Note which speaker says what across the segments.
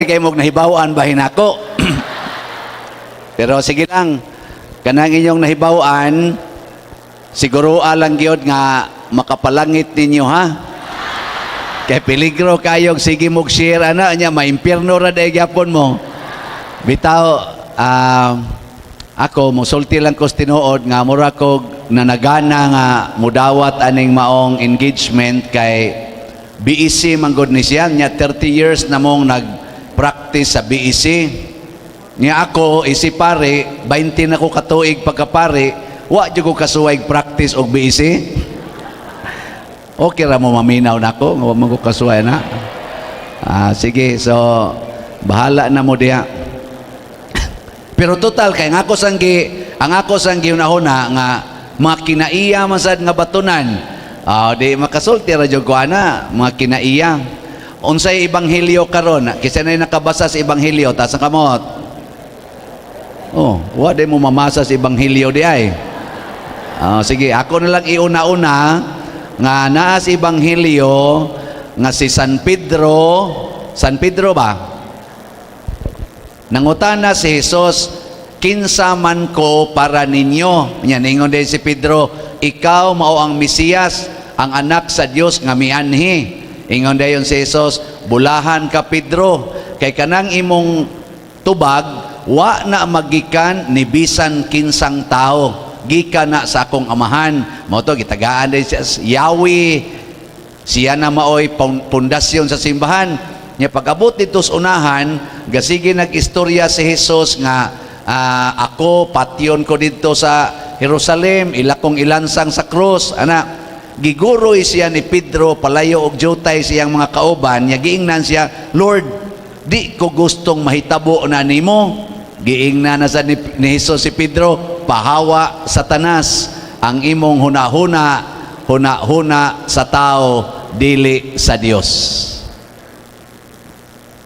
Speaker 1: kay mog nahibaw-an bahin ako. Pero sige lang, kanang inyong nahibaw-an, siguro alang gyud nga makapalangit ninyo, ha. Kay peligro kayog sige mog share ana nya, maimpierno ra day gyapon mo. Bitaw, ako mosulti lang ko sa tinuod nga mura kog nanagana nga mudawat aning maong engagement kay BEC man gud ni siya nya, 30 years na mong nag-practice sa BEC. Nya ako isi pare, 20 na ko katuig pagkapare, wa jud ko kasuway practice og BEC. Okay ra mo maminaw nako nga wa man ko kasuway na. Ah, sige, so bahala na mo diha. Pero total kay ang ako sang gihunahuna nga mga kinaiya man sad nga batunan. Ah, di makasulti ra jud ko ana, mga kinaiya. Unsay ebanghelyo karon? Kinsa nay nakabasa sa ebanghelyo? Taas ang kamot. Oh, wa di mo mamasa sa ebanghelyo di ay. Ah, sige, ako na lang iuna-una nga naa sa ebanghelyo nga si San Pedro, San Pedro ba? Nangutana si Jesus, "Kinsa man ko para ninyo?" Nya ningon din si Pedro, "Ikaw mao ang Mesiyas, ang anak sa Dios nga mianhi." Ingon dayon si Jesus, "Bulahan ka, Pedro, kay kanang imong tubag wa na magikan ni bisan kinsang tao, gikan na sa akong Amahan." Mao to gitagaan din siya Yahweh, siya na maoy pundasyon sa simbahan. Nya pag-abot dito sa unahan, gasige nag-istorya si Jesus nga ako patyon ko dito sa Jerusalem, ila kong ilansang sa krus. Ana, giguroy siya ni Pedro palayo og jutay siyang mga kauban, nya giingnan siya, "Lord, di ko gustong mahitabo na nimo." Giingnan na sa ni Jesus si Pedro, "Pahawa, Satanas, ang imong hunahuna, hunahuna sa tao, dili sa Dios."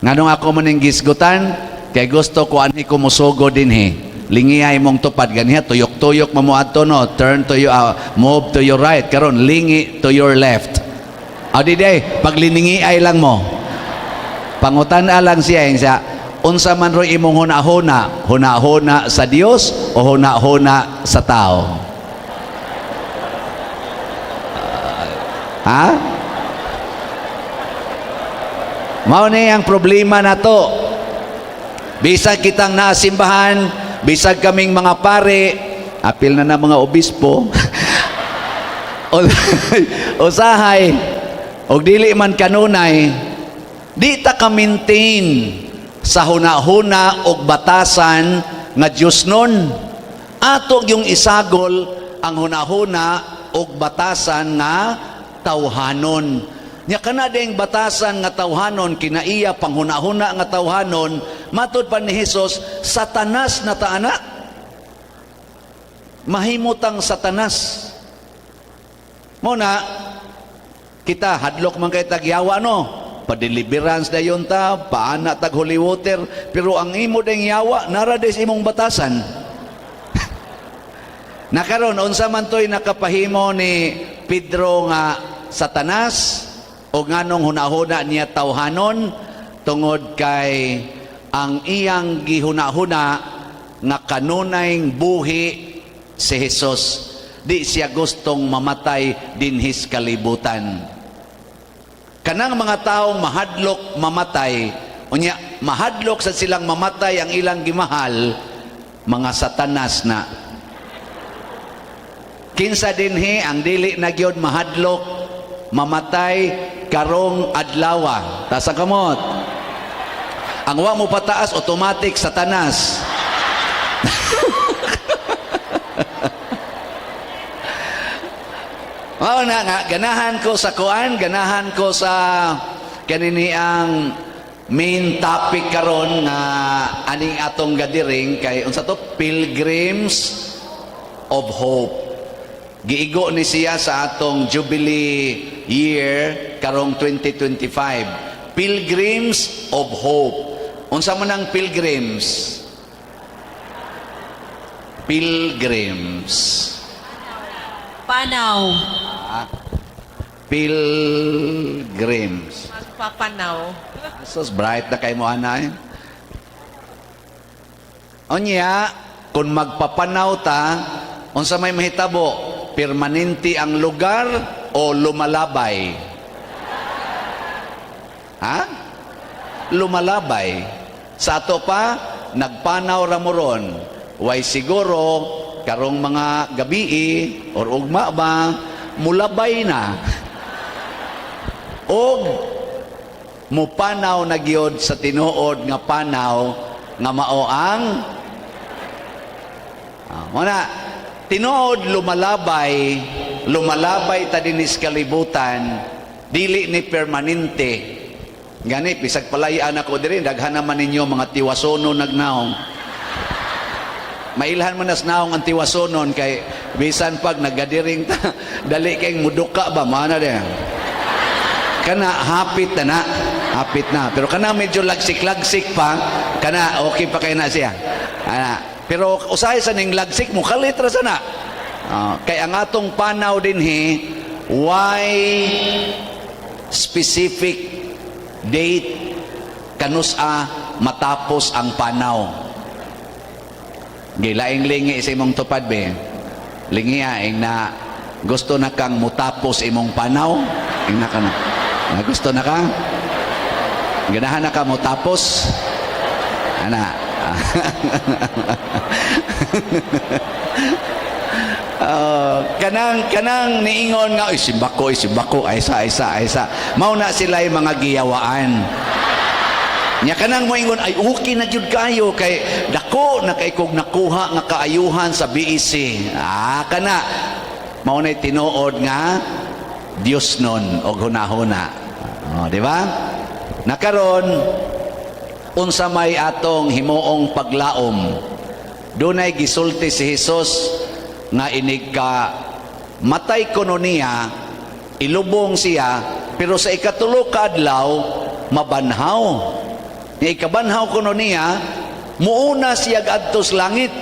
Speaker 1: Nganong ako man gisgutan? Kay gusto ko anhi ko musugo dinhi. Lingiay mong tupad ganiha, tuyok-tuyok mo adto, no, turn to your move to your right, karon lingi to your left. Aw, di day, pagliningi ay lang mo. Pangutan lang siya yung siya, unsa man ro'y imong hunahuna, hunahuna sa Dios o hunahuna sa tao? Ha? Mao ni ang problema nato. Bisag kitang nasimbahan, bisag kaming mga pare, apil na na mga obispo, usahay, og dili man kanunay, di ta ka maintain sa hunahuna og batasan nga Diyos nun. Ato yung isagol ang hunahuna og batasan nga tawhanon. Nya kana ding batasan nga tawhanon, kinaiya, panghunahuna nga tawhanon, matud pa ni Jesus, Satanas na taana. Mahimutang Satanas. Mo na kita hadlok man kay tagyawa, no? Pa-deliverance dayon ta, paana tag holy water, pero ang imo ding yawa nara des imong batasan. Nakaron unsa man to'y nakapahimo ni Pedro nga Satanas o nganong hunahuna niya tawhanon? Tungod kay ang iyang gihunahuna nga kanunay buhi si Jesus. Di siya gustong mamatay dinhis kalibutan. Kanang mga taong mahadlok mamatay, unya mahadlok sa silang mamatay ang ilang gimahal, mga Satanas na. Kinsa dinhi ang dili na gyud mahadlok mamatay karong adlawa? Taas ang kamot. Ang wa mo pataas, automatic Satanas. Mao na nga ganahan ko sa kuan, ganahan ko sa kanini ang main topic karon nga aning atong gathering kay unsa to? Pilgrims of Hope. Giigo ni siya sa atong Jubilee year karong 2025. Pilgrims of Hope. Unsa man ang pilgrims? Pilgrims.
Speaker 2: Panaw.
Speaker 1: Pilgrims.
Speaker 2: Magpapanaw.
Speaker 1: Sus, bright na kay mo, ana eh. Unya, kung magpapanaw ta, unsa may mahitabo? Permanente ang lugar o lumalabay? Ha? Lumalabay. Sa ato pa, nagpanaw ra mo ron. Way siguro, karong mga gabii or ugma ba, mulabay na. Og mupanaw na gyud sa tinuod nga panaw nga mao ang mao na tinuod lumalabay, lumalabay ta dinis kalibutan, dili ni permanente. Gani bisag palayan ako diri, daghan naman ninyo mga tiwasono nagnaong. Mailhan man nas naong ang tiwasonon kay bisan pag nagadiring ta, dali kay muduka ba, mana din kana, hapit na na, hapit na. Pero kana medyo lagsik-lagsik pa kana, okay pa kay na siya ana. Pero usahay sa ning lagsik mo kalit ra sana. Ah, kay ang atong panaw dinhi, why specific date kanusa matapos ang panaw. Gilaing lingi sa imong tupad be. Lingi ing na gusto na kang mutapos imong panaw. Ing na ka na. Na gusto na ka? Ganahan na ka mutapos? Ana. Kanang kanang niingon nga, "Ay, simbako, ay simbako, ay sa, ay sa, ay sa." Mao na sila yung mga giyawaan. Nya kanang moingon, "Ay, okay na gyud kayo kay dako na kay kog nakuha nga kaayuhan sa BEC." Ah, kana mao nay tinuod nga Dios nun og hunahuna. Oh, di ba? Nakaron unsa may atong himuong paglaom? Dunay gisulti si Jesus nga inig ka matay kuno niya, ilubong siya, pero sa ikatulo ka adlaw mabanhaw. Nga ikabanhaw kuno niya, muuna siya adto sa langit.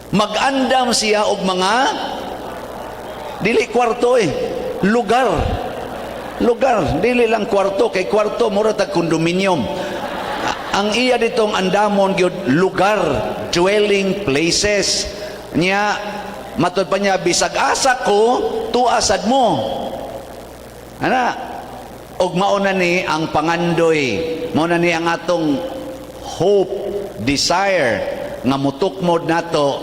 Speaker 1: Mag-andam siya og mga dili kwarto eh, lugar. Lugar, dili lang kwarto, kay kwarto mura tag condominium. Ang iya ditong andamon gyud lugar, dwelling places. Nya matud pa niya, "Bisag asa ko, tua sad mo." Ana, og mao na ni ang pangandoy, mao na ni ang atong hope, desire nga mutukmod nato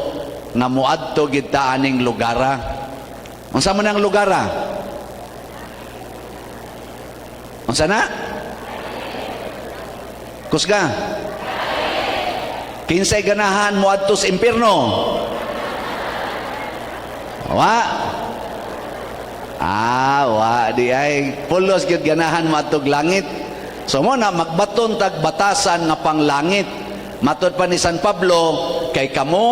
Speaker 1: nga muadto gid ta aning lugara. Unsa man ang lugara? Unsa na? Kusga. Kinsay ganahan moadto sa impierno? Wa. Ah, wa di ay pulos gyud ganahan moadtog langit. So mo na magbaton tag batasan nga panglangit. Matod pa ni San Pablo, kay kamo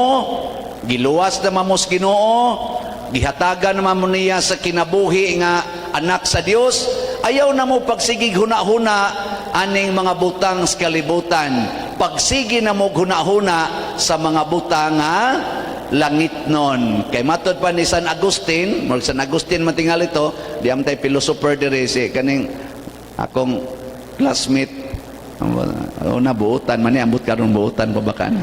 Speaker 1: giluwas na mamos Ginoo, gihatagan na mo niya sa kinabuhi nga anak sa Dios, ayaw na mo pagsigig huna-huna aning mga butang sa kalibutan. Pagsigi na mo huna-huna sa mga butang nga langit nun. Kay matod pa ni San Agustin, murag San Agustin man tingali to, di am tay philosopher diri, si kaning akong classmate. Una buutan man ni, ambot karon buutan pa ba kan.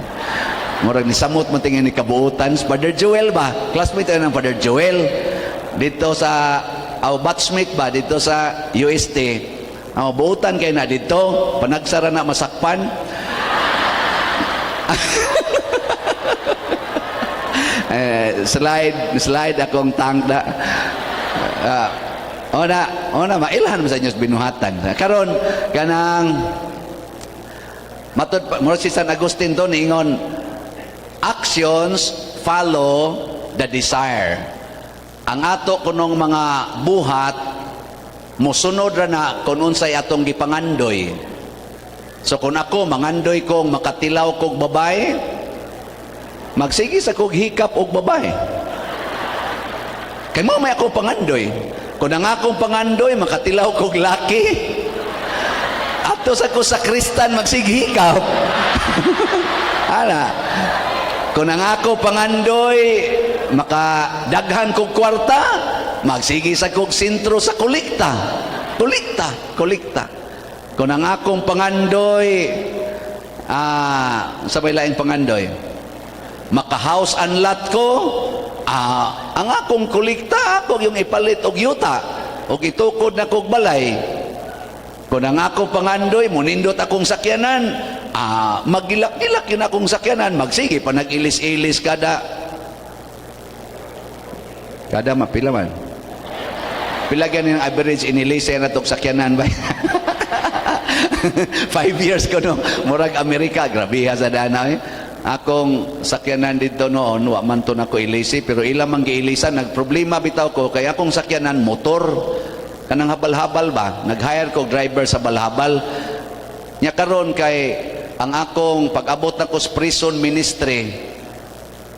Speaker 1: Murag ni samot man tingin ni kabuutan. Si Father Joel ba? Classmate ng Father Joel. Dito sa aw batchmate ba dito sa UST. Aw buutan kay na dito, panagsara na masakpan. Eh, slide slide akong tangda. Ona ona mailhan man sa inyo sa binuhatan. Karon kanang matod pa mo si San Agustin to, niingon, "Actions follow the desire." Ang ato kunong mga buhat mosunod ra na kung unsay atong gipangandoy. So kung ako mangandoy kong makatilaw kog babae, magsige sa kog hikap og babae. Kay mo may ako pangandoy. Kung ang akong pangandoy makatilaw kog laki, ato sa ko sa kristan magsighikap. Ana. Kung ang ako pangandoy makadaghan kog kwarta, Magsige sa kog sentro sa kolekta. Kolekta, kolekta. Kung ang akong pangandoy, sa may laing pangandoy, maka-house and lot ko, ang akong kolekta, ako yung ipalit og yuta, og itukod na kog balay. Kung ang akong pangandoy, munindot akong sakyanan, magilak-gilak yun akong sakyanan, magsige pa nag-ilis-ilis kada mapila man. Pila gani ang average inilisa na tong sakyanan ba? 5 years ko no. Murag Amerika, grabe ha sa dana eh. Akong sakyanan dito noon, wa man to nako ilisi, pero ila man giilisan, nagproblema bitaw ko kay akong sakyanan motor. Kanang habal-habal ba? Nag-hire ko driver sa balhabal. Nya karon kay ang akong pag-abot nako sa prison ministry,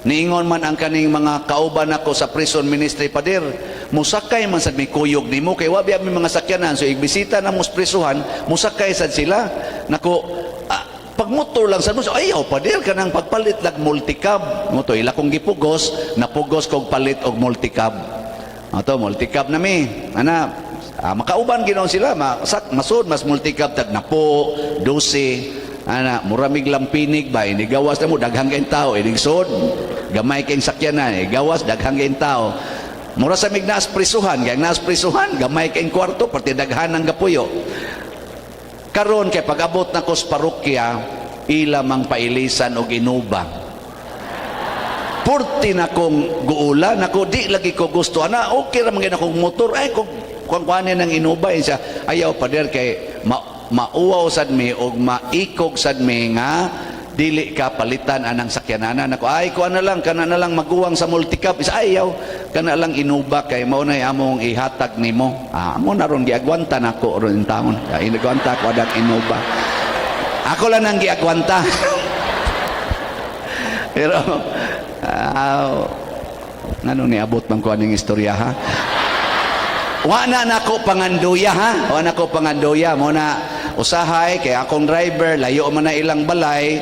Speaker 1: niingon man ang kaning mga kauban nako sa prison ministry, "Pader, musakay man sad mi kuyog nimo kay wa biya mi mga sakyanan, so igbisita na mo sa prisuhan, musakay sad sila." Nako, pag motor lang sad mo, so, ayaw, pader, kanang pagpalit lag multicab. Mo to ila kong gipugos, napugos kog palit og multicab. Ato multicab na mi. Ana, makauban ginoon sila, masak masud mas multicab tag napo, 12. Ana, muramig lampinig ba, inigawas na mo, daghang kayong tao, inigsod, gamay kayong sakyanan, inigawas, daghang kayong tao. Mura sa mig naas prisuhan, kaya naas prisuhan, gamay kayong kwarto, pati daghan ang gapuyo. Karon kay pag-abot na ko sa parokya, ila mang pailisan og Innova. Purti na kong guula, nako di lagi ko gusto. Ana, okay ra man gyud akong motor. Ay, kung kung kuhanin ng Innova, eh, siya, ayaw, pader, kay mauwaw sad mi og maikog sad mi nga dili ka palitan anang sakyanan. Nako, ay, kuan na lang, kana na lang maguwang sa multicab. Isa, ayaw, kana lang Innova kay mao na among ihatag nimo. Mo na ron giagwanta nako ron taon. Kay inagwanta ko adang Innova. Ako lang ang giagwanta. Pero ngano niabot man ko aning istorya, ha? Wa na nako panganduya, ha. Wa na ko panganduya mo na usahay kay akong driver layo man na ilang balay,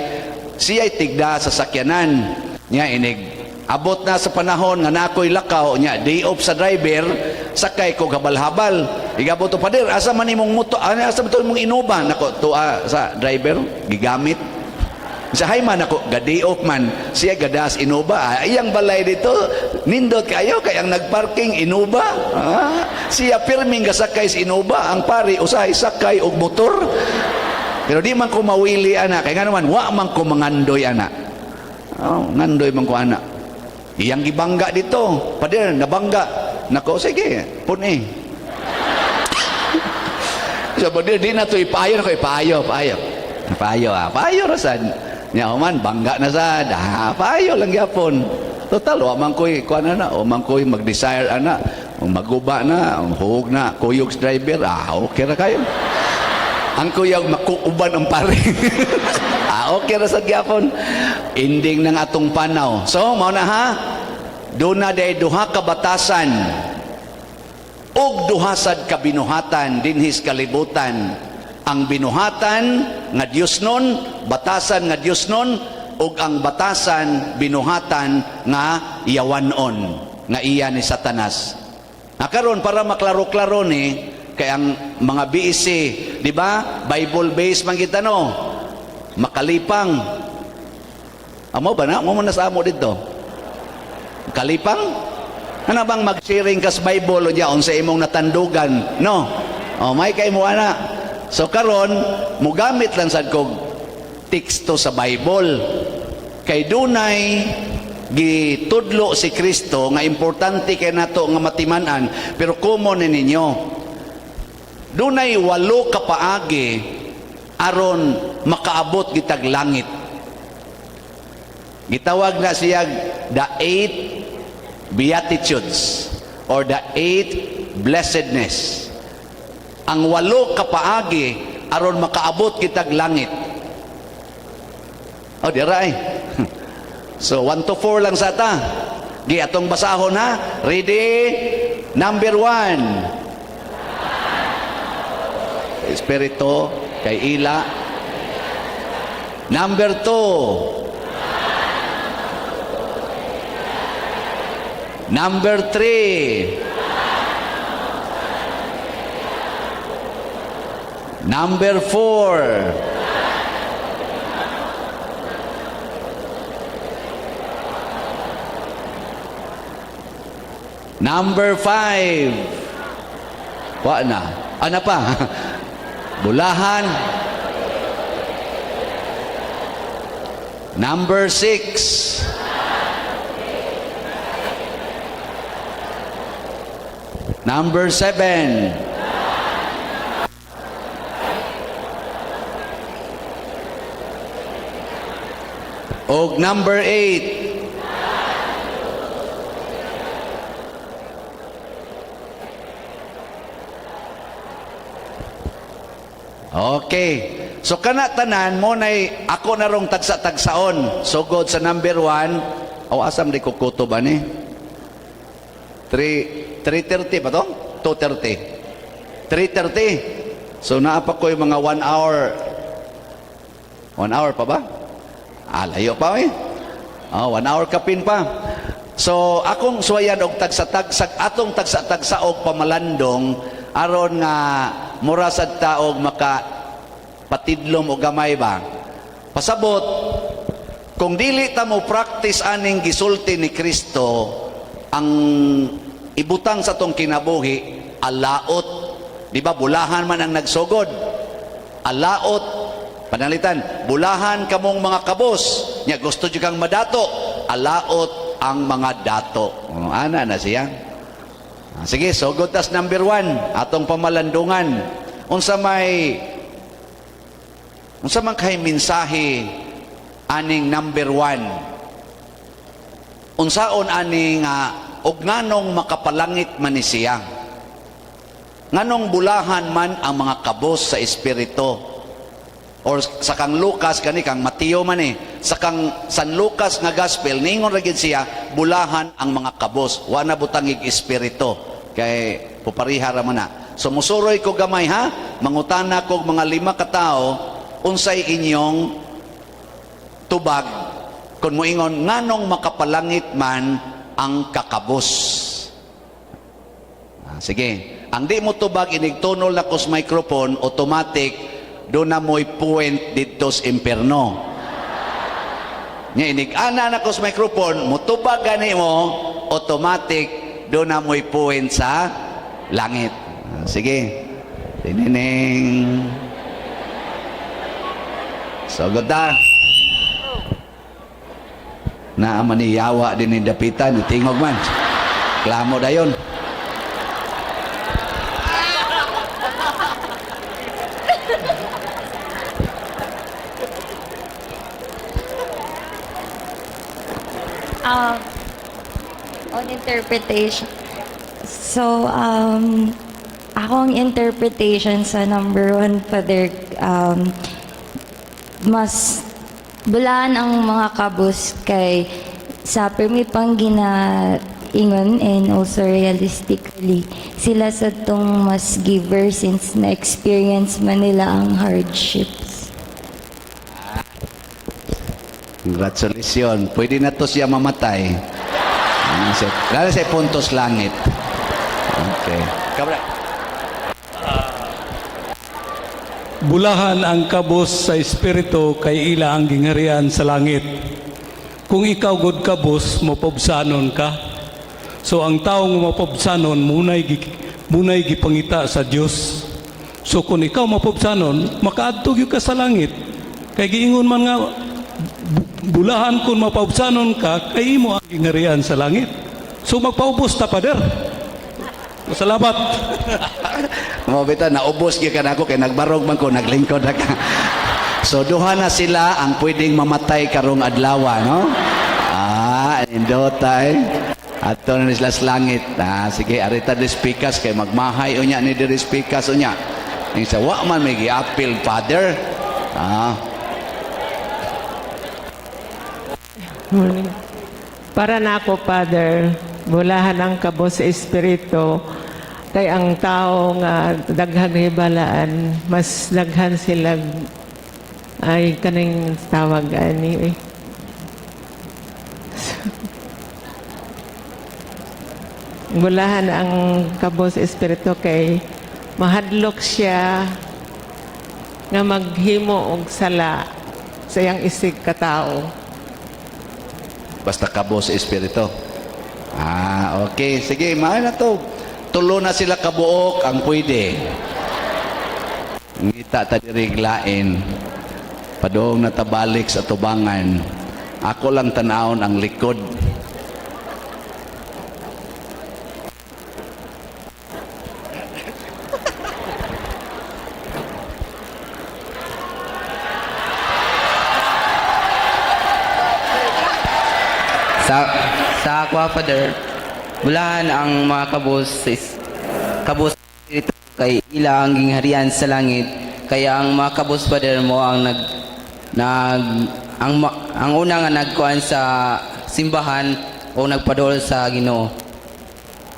Speaker 1: siya'y tigda sa sakyanan. Nya inig abot na sa panahon nga nakoy lakaw nya day off sa driver, sakay ko habal-habal. Igabot to, "Pader, asa man imong moto? Ano, asa man to imong Innova?" Nako, tuwa sa driver gigamit. Sa hay man ako, ga-day off man, siya gadas Innova. Iyang balay dito, nindot kayo, kay ang nagparking Innova. Siya pirming gasakay sa Innova, ang pari usahay sakay og motor. Pero di man ko mawili ana, kay nga naman, wa man ko mangandoy ana. Oh, ngandoy man ko ana. Iyang gibangga dito, "Pader, nabangga." Nako, sige, puni. So, pader, di na to ipayo nako, ipayo, payo. Payo, payo ra sad. Nya human bangga na sad. Payo lang gyapon. Total wa man koy kuan ana, wa man koy mag-desire ana, maguba na, huog na, kuyog sa driver, okay ra kayo. Ang kuyog makuuban ang pare. Okay ra sad gyapon. Ending ng atong panaw. So, mao na ha. Doon na day duha ka batasan ug duha sad ka binuhatan dinhis kalibutan: ang binuhatan nga Dios nun, batasan nga Dios nun, ug ang batasan binuhatan nga yawanon nga iya ni Satanas. Na karon para maklaro-klaro ni kay ang mga BEC, di ba? Bible based man kita no. Makalipang. Amo ba na? Amo man na sa amo dito. Kalipang? Ano bang mag-sharing kas Bible o diya unsa imong natandugan? No. Oh, may kay mo ana. So karon mugamit lang sad kog teksto sa Bible. Kay dunay gitudlo si Kristo nga importante kay nato nga matiman-an, pero common ni ninyo. Dunay walo ka paagi aron makaabot gitag langit. Gitawag na siya the eight beatitudes or the eight blessedness. Ang walo ka paagi aron makaabot kitag langit. Oh, dira ay. So 1 to 4 lang sa ta. Gi atong basahon ha. Ready? Number 1. Espiritu kay ila. Number 2. Number 3. Number 4. Number 5. Wa na. Ano pa? Bulahan. Number 6. Number 7. Og number 8. Okay. So kana tanan mo nay ako na rong tagsa-tagsaon. Sugod sa number 1. O asam di ko kuto ba ni? 3 3:30 ba to? 2:30. 3:30. So naa pa ko yung mga 1 hour. 1 hour pa ba? Ah, layo pa eh. Oh, 1 hour kapin pa. So akong suwayan og tagsa-tagsa atong tagsa-tagsa og pamalandong aron nga mura sad ta og maka patidlom og gamay ba. Pasabot kung dili ta mo practice aning gisulti ni Kristo, ang ibutang sa tong kinabuhi alaot. Di ba bulahan man ang nagsugod? Alaot. Panalitan, bulahan kamong mga kabos. Nya gusto jud kang madato, alaot ang mga dato. Oh, ana na siya. Ah, sige, sugod tas number 1, atong pamalandungan. Unsa man kay mensahe aning number 1? Unsaon ani nga og nganong makapalangit man ni siya? Nganong bulahan man ang mga kabos sa espiritu? Or sa kang Lucas kani kang Mateo man eh, sa kang San Lucas nga gospel ningon ra gid siya bulahan ang mga kabos, wa na butangig espiritu kay pupariha ra man na. So musuroy ko gamay ha, mangutana kog mga 5 ka tawo unsay inyong tubag kung moingon nganong makapalangit man ang kakabos. Ah, sige, ang di mo tubag inig tunol na kos microphone, automatic do na mo'y point didto sa impierno. Nya inig ana na kos microphone, mutubag gani mo, automatic do na mo'y point sa langit. Ah, sige. Tinining. Sugod ta. Naa man ni yawa din ni dapitan, tingog man. Klamo dayon.
Speaker 2: On interpretation. So, akong interpretation sa number 1, Father, mas bulaan ang mga kabus kay sa permi pang ginaingon and also realistically sila sa tong mas giver since na-experience man nila ang hardships.
Speaker 1: Congratulations. Pwede na to siya mamatay. Ano siya? Lalo sa puntos langit. Okay. Kabra.
Speaker 3: Bulahan ang kabos sa espiritu kay ila ang gingharian sa langit. Kung ikaw gud kabos, mapobsanon ka. So ang taong mapobsanon, munay gipangita sa Dios. So kung ikaw mapobsanon, makaadto gyud ka sa langit. Kay giingon man nga bulahan kung mapobsanon ka, kay imo ang gingharian sa langit. So magpaubos ta, Pader. Salamat.
Speaker 1: Mo bita naubos gyud ka nako kay nagbarog man ko, naglingkod na ka. So duha na sila ang pwedeng mamatay karong adlaw, no? Ah, indota eh. Ato na sila sa langit. Ah, sige, arita des pikas kay magmahay unya ni diri pikas unya. Ning sa wa man may giapil, Father. Ah,
Speaker 4: Morning. Para na ako, Father, bulahan ang kabos sa espiritu, kay ang tao nga daghan hibalaan, mas daghan sila ay kaning tawag ani eh. Bulahan ang kabos sa espiritu kay mahadlok siya nga maghimo og sala sa iyang isig katao.
Speaker 1: Basta kabos sa espiritu. Ah, okay. Sige, maayo na to. Tulo na sila kabuok ang pwede. Ngita ta diri lain. Padung na tabalik sa tubangan. Ako lang tanawon ang likod.
Speaker 5: Sa ako, Father, bulahan ang mga kabos sa kabos sa espiritu kay ila ang gingharian sa langit. Kaya ang mga kabos, Father, mo ang nag nag ang ang una nga nagkuan sa simbahan o nagpadol sa Ginoo.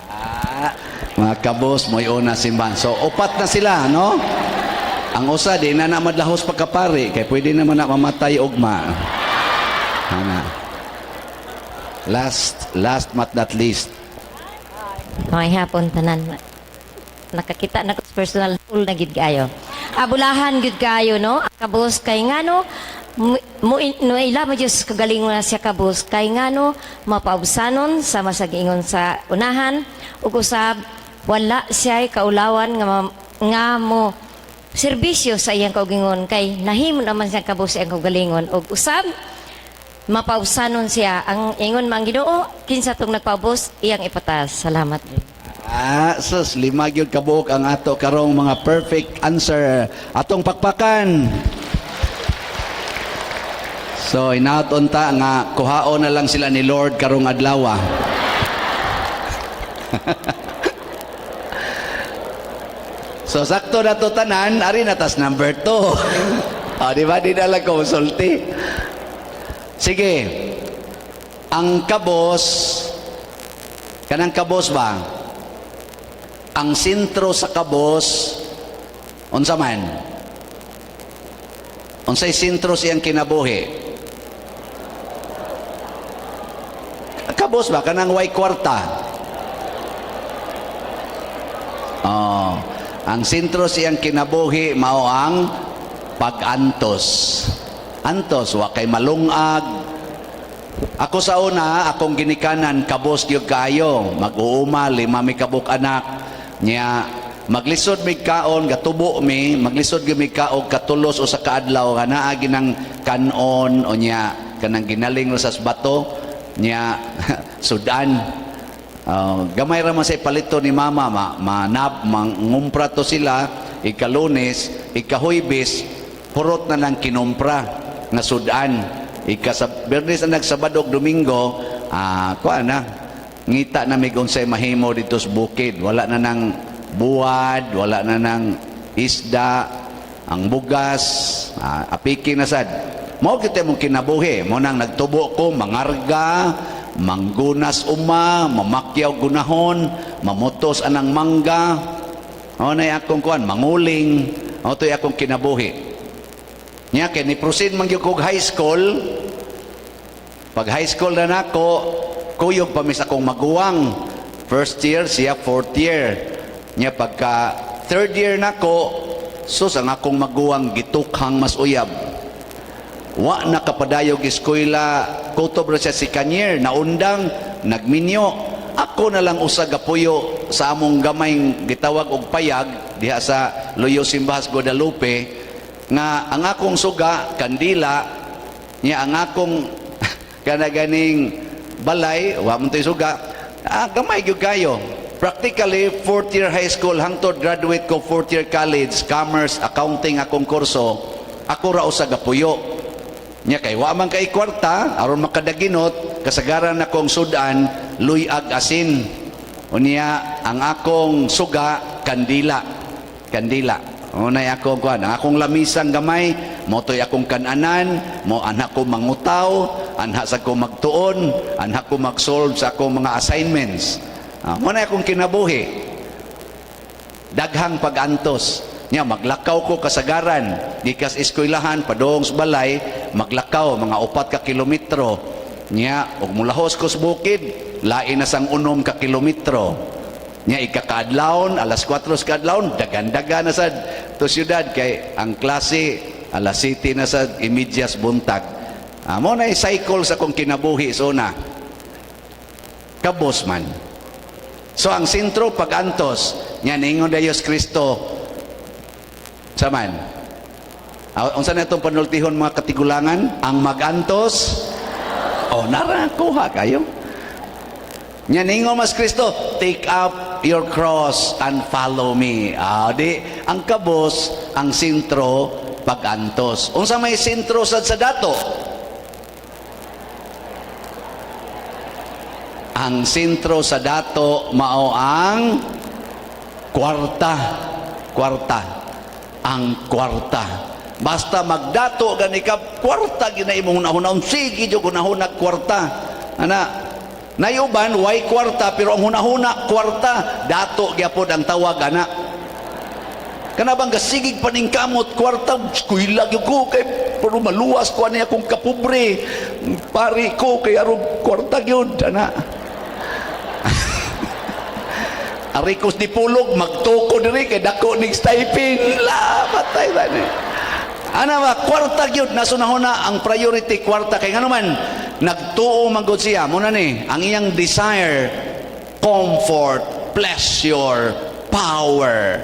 Speaker 1: Ah, mga kabos, mo'y una simbahan. So, upat na sila, no? Ang usa, di na na madlahos pagkapari, kay pwede naman na mamatay ugma. Ana. Last, last but not least.
Speaker 6: May hapon tanan. Nakakita na ko sa personal full na gid kaayo. Abulahan gid kaayo, no? Kabos kay ngano mo no ila mo Diyos kagalingon na siya kabos kay ngano mapaubsanon sa masagingon sa unahan ug usab wala siya kaulawan nga nga mo serbisyo sa iyang kaugingon kay nahimo naman siya kabos sa iyang kaugalingon ug usab mapaubsanon siya ang ingon man Ginoo kinsa tong nagpaubos iyang ipatas. Salamat.
Speaker 1: Ah, sus, lima gyud kabuok ang ato karong mga perfect answer. Atong pakpakan. So, inaot unta nga kuhaon na lang sila ni Lord karong adlaw. So, sakto na to tanan, ari na tas number 2. O, di ba? Di na lang konsulti. Sige. Ang kabos, kanang kabos ba? Ang sentro sa kabos, unsa man? Unsay sentro siyang kinabuhi? Kabos ba? Kanang way kwarta. Oh, ang sentro siyang kinabuhi mao ang pag-antos. Antos wa kay malungag. Ako sa una, akong ginikanan kabos gyud kaayo, mag-uuma lima mi kabuk anak. Nya maglisod mig kaon, gatubo mi, maglisod gyud mi kaog katulos usa ka adlaw nga naa ginang kanon o nya kanang ginaling ra sa bato nya sudan. Gamay ra man sa palito ni mama, ma, manab, mangumpra to sila, ikalunes, ikahuybis, hurot na lang kinumpra nga sudan. Ika sa Biyernes na nagsabado og Domingo, kuan na, ngita na mig unsay mahimo dito sa bukid. Wala na nang buwad, wala na nang isda, ang bugas, apiki na sad. Mao kita mong kinabuhi, mo nang nagtubo ko, mangarga, manggunas uma, mamakyaw gunahon, mamutos anang mangga. Mao na akong kuan, manguling, mao to'y akong kinabuhi. Nya kay ni proceed man gyud kog high school. Pag high school na nako, kuyog pa mis akong maguwang. First year siya, fourth year. Nya pagka third year nako, sus ang akong maguwang gitukhang mas uyab. Wa na kapadayog eskwela, kutob ra siya second year, naundang, nagminyo. Ako na lang usa gapuyo sa among gamayng gitawag og payag diha sa Luyo Simbahas Guadalupe nga ang akong suga kandila, nya ang akong kana ganing balay wa man to'y suga, gamay gyud kayo. Practically fourth year high school hangtod graduate ko fourth year college, commerce accounting akong kurso, ako ra usa gapuyo. Nya kay wa man kay kwarta aron makadaginot, kasagaran akong sudan luyag asin. Unya ang akong suga kandila. Kandila. Unay akong kuan, ang akong lamisang gamay, mo to'y akong kananan, mo anak ko mangutaw, anha sa ko magtuon, anha ko mag-solve sa akong mga assignments. Mo na akong kinabuhi. Daghang pag-antos. Nya maglakaw ko kasagaran, gikas eskwelahan padung sa balay, maglakaw mga 4 ka kilometro. Nya ug mulahos ko sa bukid, lain na sang 6 ka kilometro. Nya ikakaadlawon, alas 4 sa kaadlawon, dagan-daga na sad. To syudad kay ang klase alas 7 na sa 30 buntag. Mo na cycle sa kong kinabuhi so na. Kabos man. So ang sentro pag-antos, nya ningon dayon Kristo saman. Unsa na itong panultihon, mga katigulangan? Ang magantos, oh, nara, kuha kayo. Nya ningon mas Kristo, "Take up your cross and follow me." Di, ang kabos, ang sentro, pag-antos. Unsa may sentro sad sa dato? Ang sentro sa dato mao ang kwarta. Kwarta. Ang kwarta. Basta magdato gani ka, kwarta gina imong hunahuna. Sige jud hunahuna kwarta. Ana, nayuban way kwarta pero ang hunahuna kwarta, dato gyapon ang tawag ana. Kana bang gasigig paningkamot kwarta, eskwela gyud ko kay pero maluwas ko ani akong kapobre. Pari ko kay aron kwarta gyud ana. Arikos ni pulog magtuko diri kay dako ning stipend. La patay tani. Ana ba kwarta gyud nasunahuna ang priority kwarta kay ngano man nagtuo man gud siya mo na ni ang iyang desire, comfort, pleasure, power,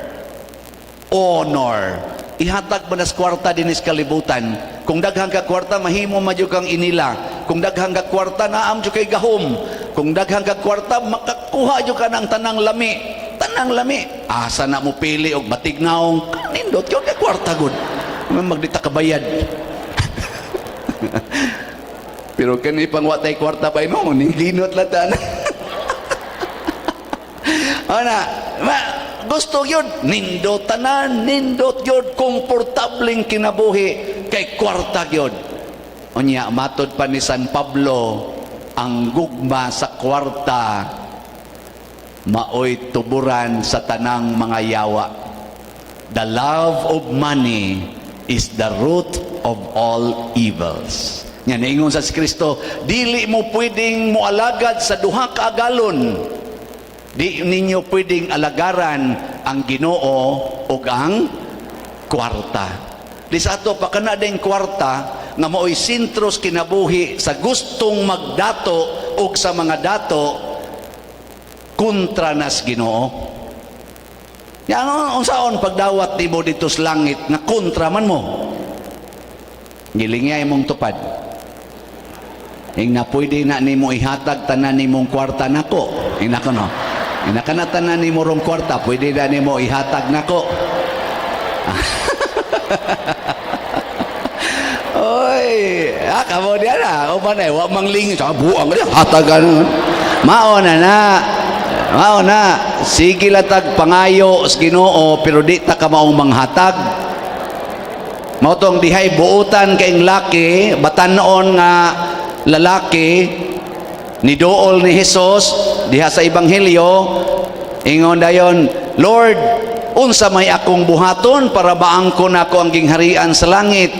Speaker 1: honor. Ihatag man nas kwarta dinis kalibutan. Kung daghang ka kwarta, mahimo man jud kang inila. Kung daghang ka kwarta, naam jud kay gahom. Kung daghang ka kwarta, makakuha jud ka ng tanang lami. Tanang lami. Asa na mo pili og batignaong kanindot jud kay kwarta gud. Magdita kabayad. Pero kani pang watay kwarta pa imo, ning linot lang ta. Ana, ma, gusto yun, nindot tanan, nindot yun, komportableng kinabuhi, kay kwarta yun. Unya, matod pa ni San Pablo, ang gugma sa kwarta, maoy tuburan sa tanang mga yawa. The love of money is the root of all evils. Yan, ingon sa si Kristo, dili mo pwedeng moalagad sa duha ka agalon. Di ninyo pwedeng alagaran ang Ginoo ug ang kwarta. Di sa ato pa kana ding kwarta nga maoy sentros kinabuhi sa gustong magdato ug sa mga dato, kontra nas Ginoo. Yan unsaon pagdawat nimo dito sa langit nga kontra man mo? Gilingya imong tupad. Ing na pwede na nimo ihatag tanan nimong kwarta nako. Ing nako no. Ing na kana tanan nimo rong kwarta, pwede na nimo ihatag nako. Oy, kamo diyan na. O ba na, wa mang lingi sa buang ka hatagan. Mao na na. Mao na. Sige latag pangayo sa Ginoo pero di ta ka maong manghatag. Mao tong dihay buutan kaing laki, batan-on nga lalaki ni dool ni Jesus diha sa ebanghelyo, ingon dayon, "Lord, unsa may akong buhaton para maangkon ako ang gingharian sa langit?"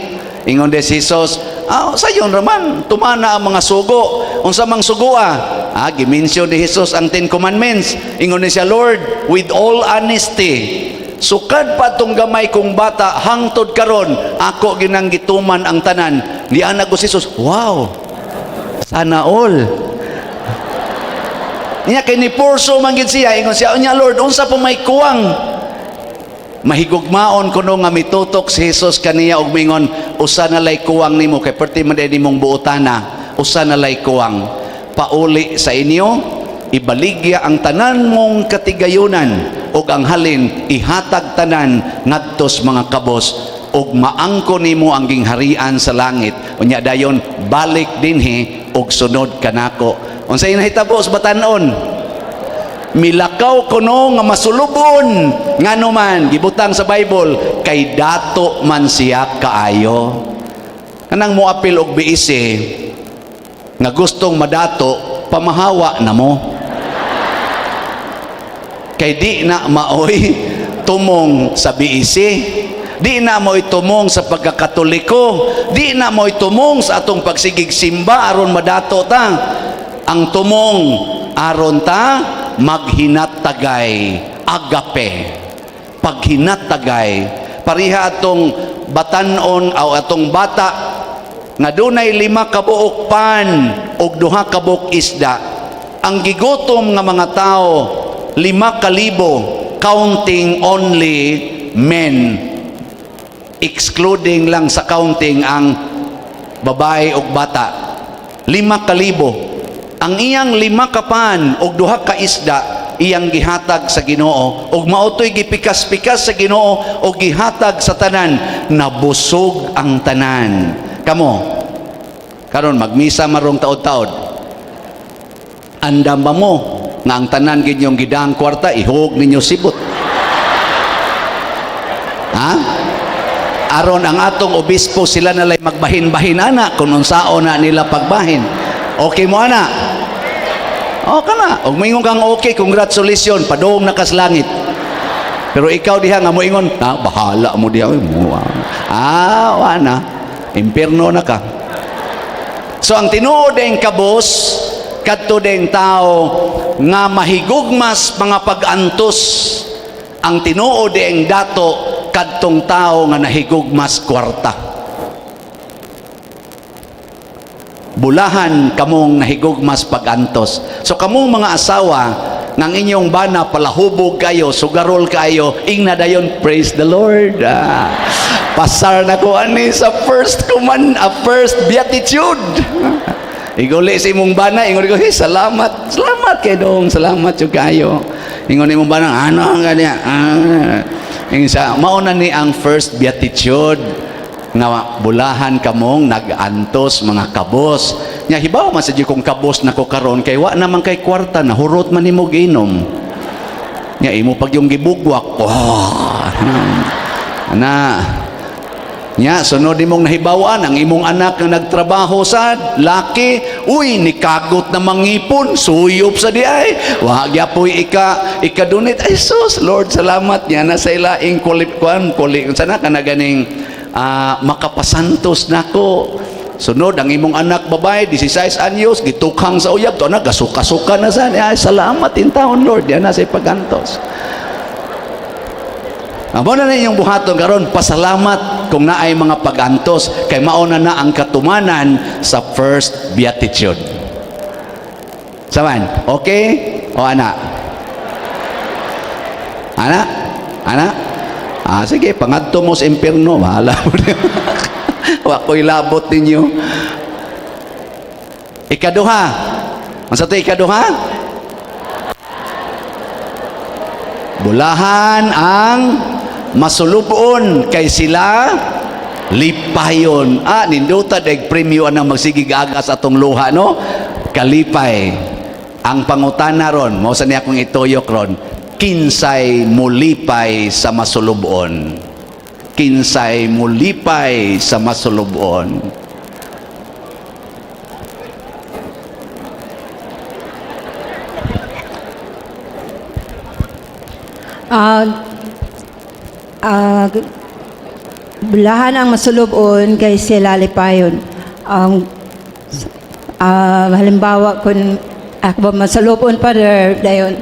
Speaker 1: Ingon de si Jesus, "Sayon raman, tumana ang mga sugo." "Unsa mang sugo?" Gimension ni Jesus ang Ten Commandments. Ingon ni siya, "Lord, with all honesty, sukad pa tong gamay kong bata hangtod karon ako ginang gituman ang tanan." Niana ko si Jesus, "Wow, sana all." Niya kay ni purso man gid siya, ingon siya, "Unya Lord, unsa pa may kuwang?" Mahigugmaon kuno nga mitutok si Jesus kaniya og mingon, "Usa na lay kuwang nimo kay perti man diay nimong buotana, usa na lay kuwang. Pauli sa inyo, ibaligya ang tanan mong katigayunan ug ang halin ihatag tanan ngadtos mga kabos ug maangko nimo ang gingharian sa langit. Unya dayon balik dinhi ug sunod kanako." Unsay nahitabo sa batan-on? Milakaw kuno nga masulubon. Ngano man gibutang sa Bible kay dato man siya kaayo. Kanang moapil og BSC nga gustong madato, pamahawa na mo kay di na maoy tumong sa BEC, di na mo'y tumong sa pagkakatoliko, di na mo'y tumong sa atong pagsigig simba aron madato ta. Ang tumong aron ta maghinatagay, agape, paghinatagay. Pariha atong batanon o atong bata nga dunay 5 ka buok pan ug 2 ka buok isda. Ang gigutom nga mga tao 5,000, counting only men, excluding lang sa counting ang babae ug bata, 5,000. Ang iyang 5 ka pan ug 2 ka isda iyang gihatag sa Ginoo ug mao to'y gipikas-pikas sa Ginoo ug gihatag sa tanan. Nabusog ang tanan. Kamo karon magmisa marong taod-taod, andam ba mo nga ang tanan ginyong gidang kwarta ihog ninyo sibot, ha, aron ang atong obispo sila nalay magbahin-bahin ana kung unsaon na nila pagbahin? Okay mo ana? Okay na. Og moingon kang okay, congratulations, padung na kas langit. Pero ikaw diha nga moingon, "Ah, bahala mo diha." Uy, mo, ah, wa na. Impierno na ka. So ang tinuod ding kabos kadto ding tao nga mahigugmas mga pag-antos. Ang tinuod ding dato kadtong tao nga nahigugmas kwarta. Bulahan kamong nahigugmas pag-antos. So kamong mga asawa ng inyong bana palahubog kayo, sugarol kayo, ingna dayon, "Praise the Lord. Ah, pasar na ko ani sa first command, first beatitude." Iguli sa imong bana, ingon ko, "Hey, salamat. Salamat kay dong, salamat jud kayo." Ingon imong bana, "Ano ang gani?" Ah. Ingon sa, mao na ni ang first beatitude nga bulahan kamong nag-antos mga kabos. Nya hibaw man sa kung kabos na ko karon kay wa naman kay kwarta, nahurot man nimo ginom. Nya imo pag yung gibugwak. Oh. Na nya sunod imong nahibawan ang imong anak nga nagtrabaho sa laki, uy, nikagot na mangipon, suyop sa di ay wa gyapoy ika ikadunit. Ay sus, Lord, salamat. Nya na sa ilaing kulip kuan kuli sana kana ganing makapasantos nako. Sunod ang imong anak babae, 16 anyos, gitukhang sa uyab to anak, gasuka-suka na sa, ay salamat in taon, Lord. Yan na sa pagantos. Ang na inyong buhaton karon, pasalamat kung naay mga pagantos kay mao na na ang katumanan sa first beatitude. Saman, okay? O ana? Ana? Ana? Ah, sige, pangadto mo sa impierno, bahala mo. Wa ko'y labot ninyo. Ikaduha. Unsa to ikaduha? Bulahan ang masulubon kay sila lipayon. Ah, ninduta deg premyo anang magsigig agas atong luha, no? Kalipay. Ang pangutana ron, mao sa niya akong ituyok ron, kinsay mulipay sa masulubon? Kinsay mulipay sa masulubon?
Speaker 7: Bulahan ang masulubon kay sila lipayon. Ang halimbawa kung ako ba masulubon pa dayon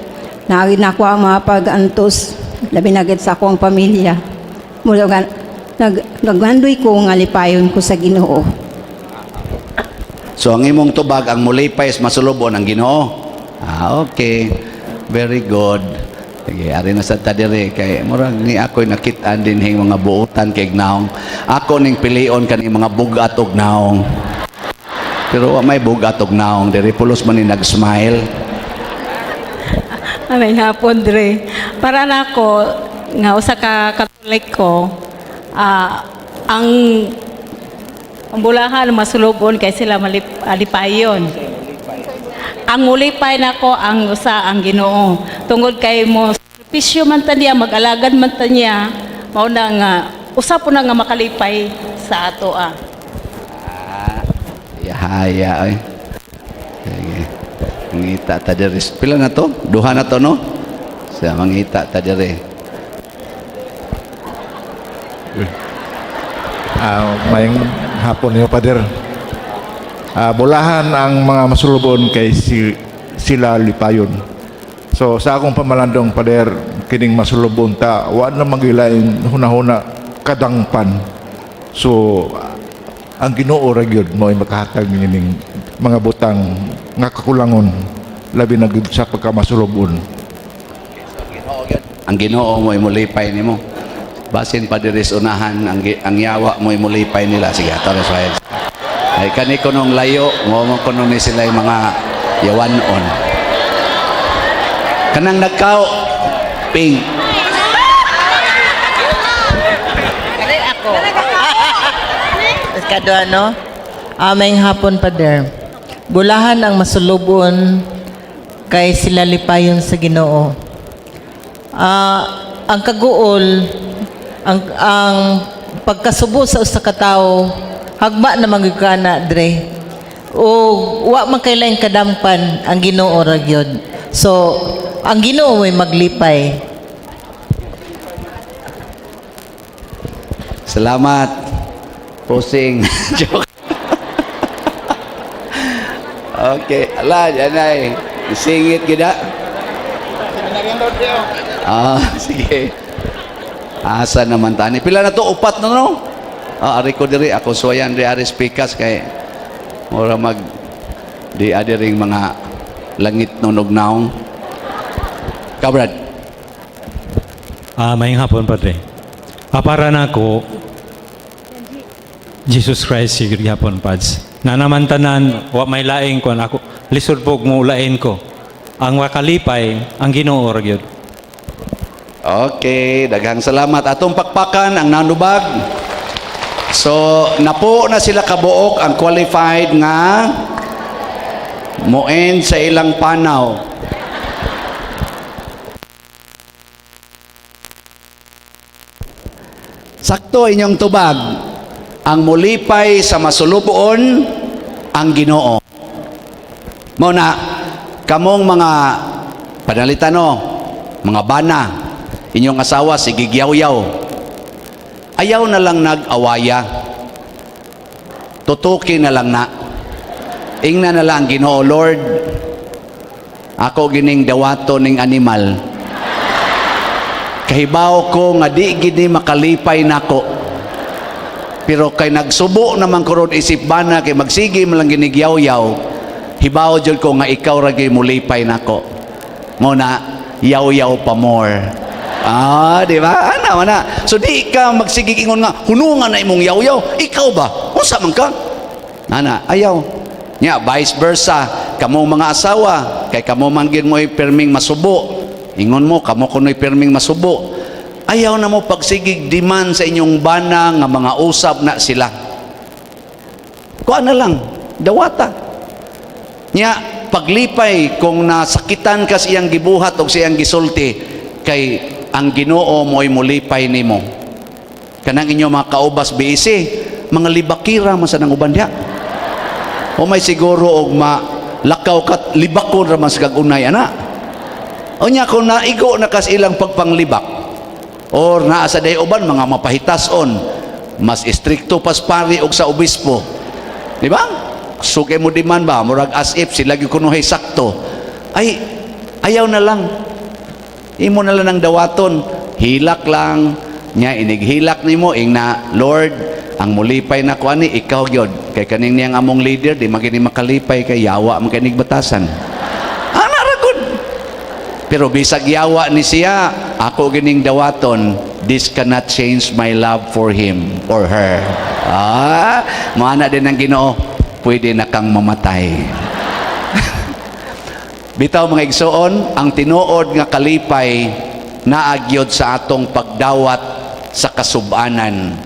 Speaker 7: na nakuha ang mga pag-antos labi na gid sa akong pamilya. Mula nga naghandoy ko nga lipayon ko sa Ginoo.
Speaker 1: So ang imong tubag, ang mulipay sa masulubon ang Ginoo. Ah, okay. Very good. Sige, ari na sa tadiri kay murag ni ako'y nakit-an din hing mga buotan kay naong. Ako ning pilion kani mga bugat og naong. Pero wa may bugat og naong diri, pulos man ni nag-smile.
Speaker 8: Amay hapon dre. Para nako nga usa ka Katoliko, ang bulahan masulubon kay sila malipayon. Ang mulipay nako ang usa ang Ginoo. Tungod kay mo sakripisyo man ta niya, mag-alagad man ta niya, mao na nga usa po na nga makalipay sa ato ah.
Speaker 1: Yahaya ay. Sige. Mangita ta diri. Pila na to? Duha na to, no? Sa mangita ta diri.
Speaker 9: Mayong hapon niyo, Pader. Bulahan ang mga masulubon kay sila lipayon. So sa akong pamalandong, Pader, kining masulubon ta, wa na magilain hunahuna. kadangpan. So ang Ginoo ra gyud mo'y makahatag nining mga butang nga kakulangon, labi na gyud sa pagkamasulubon.
Speaker 1: Ang Ginoo mo'y mulipay nimo. Basin pa diri sa unahan ang yawa mo'y mulipay nila. Sige, ato na sa. Ay kani kunong layo, mo mo kuno ni sila yung mga yawanon. Kanang nagkao ping.
Speaker 10: Ako. Kado ano? Aming hapon, Pader. Bulahan ang masulubon kay sila lipayon sa Ginoo. Ang kaguol, ang pagkasubo sa usa ka tawo, hagma na man gyud ka na dre. O wa man kay laing kadampan, ang Ginoo ra gyud. So, ang Ginoo may maglipay.
Speaker 1: Salamat. Posing. Joke. Okay, ala, yan ay. Singit gida. Ah, sige. Asa naman tani? Pila na to? Upat na, no? Ah, ari ko diri ako suwayan di ari speakers kay mura mag di adi ring mga langit nunog naong. Kabrad.
Speaker 11: Maayong hapon, Padre. Para nako, Jesus Christ siguro gihapon, Pads. Na naman tanan, wa may laing kon ako lisod pog mo lain ko. Ang wakalipay, ang Ginoo ra gyud.
Speaker 1: Okay, daghang salamat. Atong pakpakan ang nanubag. So, napo na sila kabuok ang qualified nga mo-end sa ilang panaw. Sakto inyong tubag. Ang mulipay sa masulubon ang Ginoo. Mao na kamong mga panalitano, mga bana, inyong asawa sige gyaw-yaw. Ayaw na lang nag-awaya. Tutuki na lang na. Ingna na lang Ginoo, "Lord, ako gining dawato ning animal. Kahibaw ko nga di gini makalipay nako. Pero kay nagsubo naman ko ron isip bana kay magsige man lang ginigyaw-yaw, hibaw jud ko nga ikaw ra gyud mulipay nako. Nguna, yaw-yaw pa more." Ah, di ba? Ana mana. So di ka magsige ingon nga hunungan na imong yaw-yaw. Ikaw ba? Unsa man ka? Ana, ayaw. Nya vice versa, kamo mga asawa, kay kamo man gyud mo'y perming masubo. Ingon mo kamo kuno'y perming masubo. Ayaw na mo pagsigig demand sa inyong bana nga mga usab na sila. Kuha na lang, dawata. Nya paglipay kung nasakitan ka sa iyang gibuhat o sa iyang gisulti, kay ang Ginoo mo'y mulipay nimo. Kanang inyo mga kaubas BC, mga libakira man sa nang uban diha. O may siguro og malakaw ka, libakon ra man sa kagunay ana. O nya kung naigo na kas ilang pagpanglibak or naa sa day uban mga mapahitason, mas istrikto pas pari og sa obispo. Di ba? Sugay mo di man ba, murag as if sila gyud kunuhay sakto. Ay, ayaw na lang. Imo na lang ang dawaton. Hilak lang. Nya inighilak nimo ingna, "Lord, ang mulipay na ko ani ikaw gyud. Kay kaning niyang among leader di magini makalipay kay yawa man kay batasan." Ana ra gud. Pero bisag yawa ni siya, ako gining dawaton, this cannot change my love for him or her. Ah, moana din ang Ginoo, pwede na kang mamatay. Bitaw, mga igsoon, ang tinuod nga kalipay naagyod sa atong pagdawat sa kasubanan.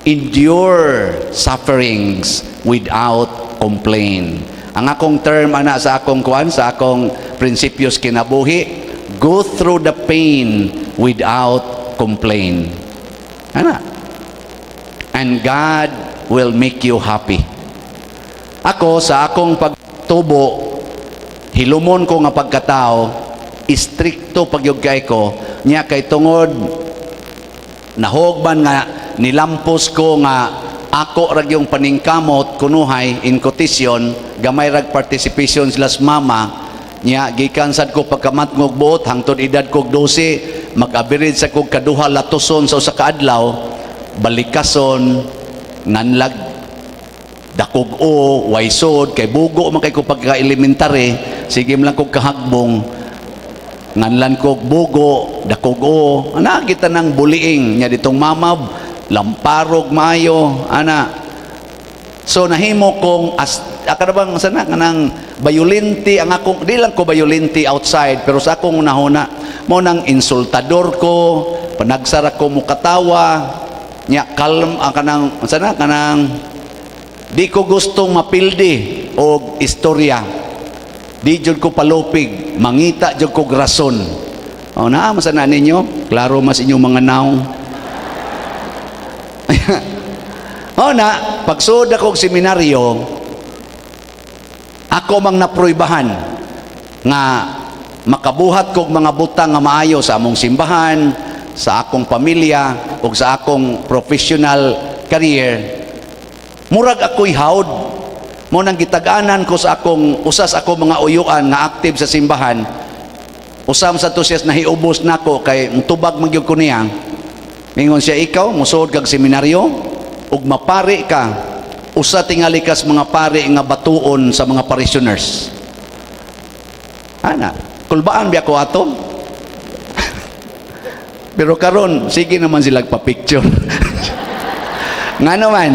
Speaker 1: Endure sufferings without complaint. Ang akong term ana sa akong kuan, sa akong prinsipyos kinabuhi, go through the pain without complaint. Ana. And God will make you happy. Ako sa akong pagtubo, hilumon ko nga pagkatao, istrikto pagyud kay ko nya kay tungod nahogman nga nilampos ko nga ako rag yung paningkamot kunuhay in quotation, gamay rag participation sila sa mama niya. Gikan sad ko pagkamatngog buot hangtod edad kog 12, mag-average sa kog kaduha latuson sa usa ka adlaw. Balikason, nganlag dakog o waysod kay bugo man kay ko pagka elementary, sige man lang kog kahagbong, nganlan kog bugo, dakog o, ana kita nang bullying nya ditong mamab lamparog maayo ana. So nahimo kong as akara bang sana kanang bayolente ang akong, di lang ko bayolente outside, pero sa akong unahuna mo nang insultador ko, panagsara ko mukatawa nya, kalm ang kanang sana kanang di ko gustong mapildi og istorya, di jud ko palupig, mangita jud ko rason. O naa man sana ninyo, klaro mas inyong mga naong. O na, pagsuod ako og seminaryo, ako mang naproybahan nga makabuhat kog mga butang nga maayo sa among simbahan, sa akong pamilya, ug sa akong professional career. Murag ako'y hawd. Mo nang gitag-anan ko sa akong usas ako mga uyuan nga active sa simbahan. Usam sa to siya nahiubos nako kay tubag man gyud ko niya. Ingon siya, "Ikaw musuod kag seminaryo ug mapari ka, usa tingali kas mga pari nga batuon sa mga parishioners." Ana, kulbaan biya ko ato. Pero karon sige naman sila pa-picture. Nga naman,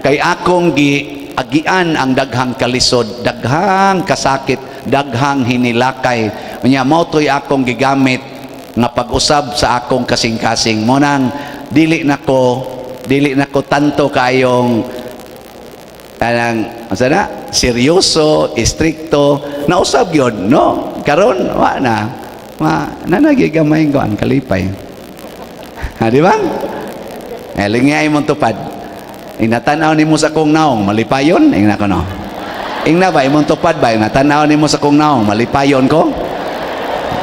Speaker 1: kay akong gi agian ang daghang kalisod, daghang kasakit, daghang hinilakay. Unya mao to'y akong gigamit nga pag-usab sa akong kasing-kasing. Mo nang dili na ko tanto kayong kanang asa na seryoso, istrikto, nausab yun, no? Karon wa na. Ma nanagigamay ko ang kalipay. Ha, di ba? Eh, lingay mong tupad. Inatanaw nimo sa kong naong, malipayon? Ingna ko, no? Ingna ba, imong tupad ba? Inatanaw nimo sa kong naong, malipayon ko?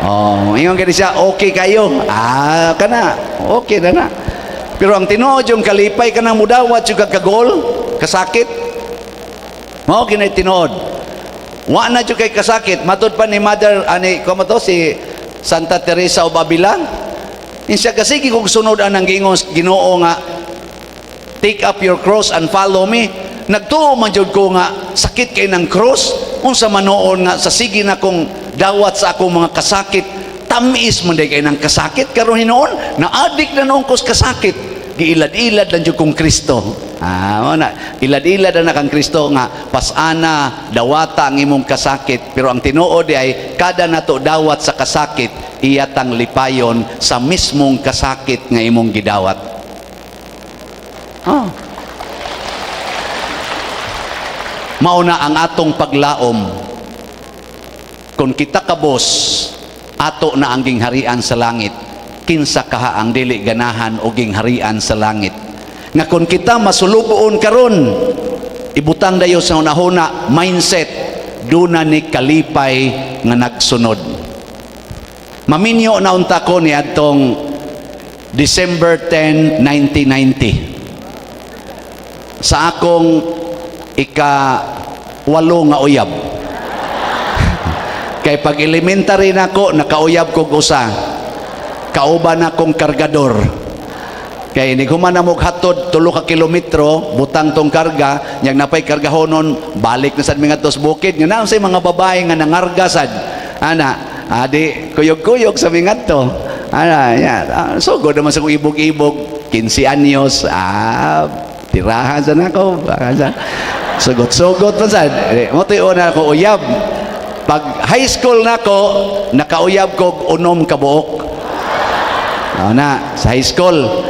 Speaker 1: Oh, ingon kini siya, okay kayo. Ah, kana, okay na na. Pero ang tinuod yung kalipay ka nang mudawat yung kagol, kasakit. Mao kinay tinuod. Wa na jud kay kasakit. Matud pa ni Mother ani ko to si Santa Teresa of Avila. Insya kasi kung sunod ang gingon Ginoo nga "Take up your cross and follow me." Nagtuo man jud ko nga sakit kay ng cross, unsa man noon nga sa sige na kong dawat sa akong mga kasakit, tamis man day kay ng kasakit karon hinuon, na-addict na noon ko sa kasakit. Giilad-ilad lang jud kong Kristo. Ah, mo na, ilad-ilad na kang Kristo nga pasana dawata ang imong kasakit, pero ang tinuod ay kada nato dawat sa kasakit, iyatang lipayon sa mismong kasakit nga imong gidawat. Oh. Mauna ang atong paglaom. Kung kita kabos, ato na ang gingharian sa langit. Kinsa kaha ang dili ganahan o gingharian sa langit? Nga kung kita masuluboon karon, ibutang dayo sa hunahuna, mindset, duna ni kalipay nga nagsunod. Maminyo na unta ko ni adtong December 10, 1990. Sa akong ika-8 nga uyab. Kay pag elementary nako, nakauyab kog usa. Kauban akong kargador. Kay inig human na mo hatod 3 ka kilometro, butang tong karga, yang napay kargahonon, balik na sad mi ngadto sa bukid. Nga naon say mga babae nga nangarga sad. Ana, adi kuyog-kuyog sa mi ngadto. Ana, ya, sugod naman sa kong ibog-ibog, 15 anyos, tirahan sa nako, sa sugot-sugot pa sad. Eh, mo to'y una ko uyab. Pag high school nako, nakauyab kog 6 ka buok. Na, sa high school.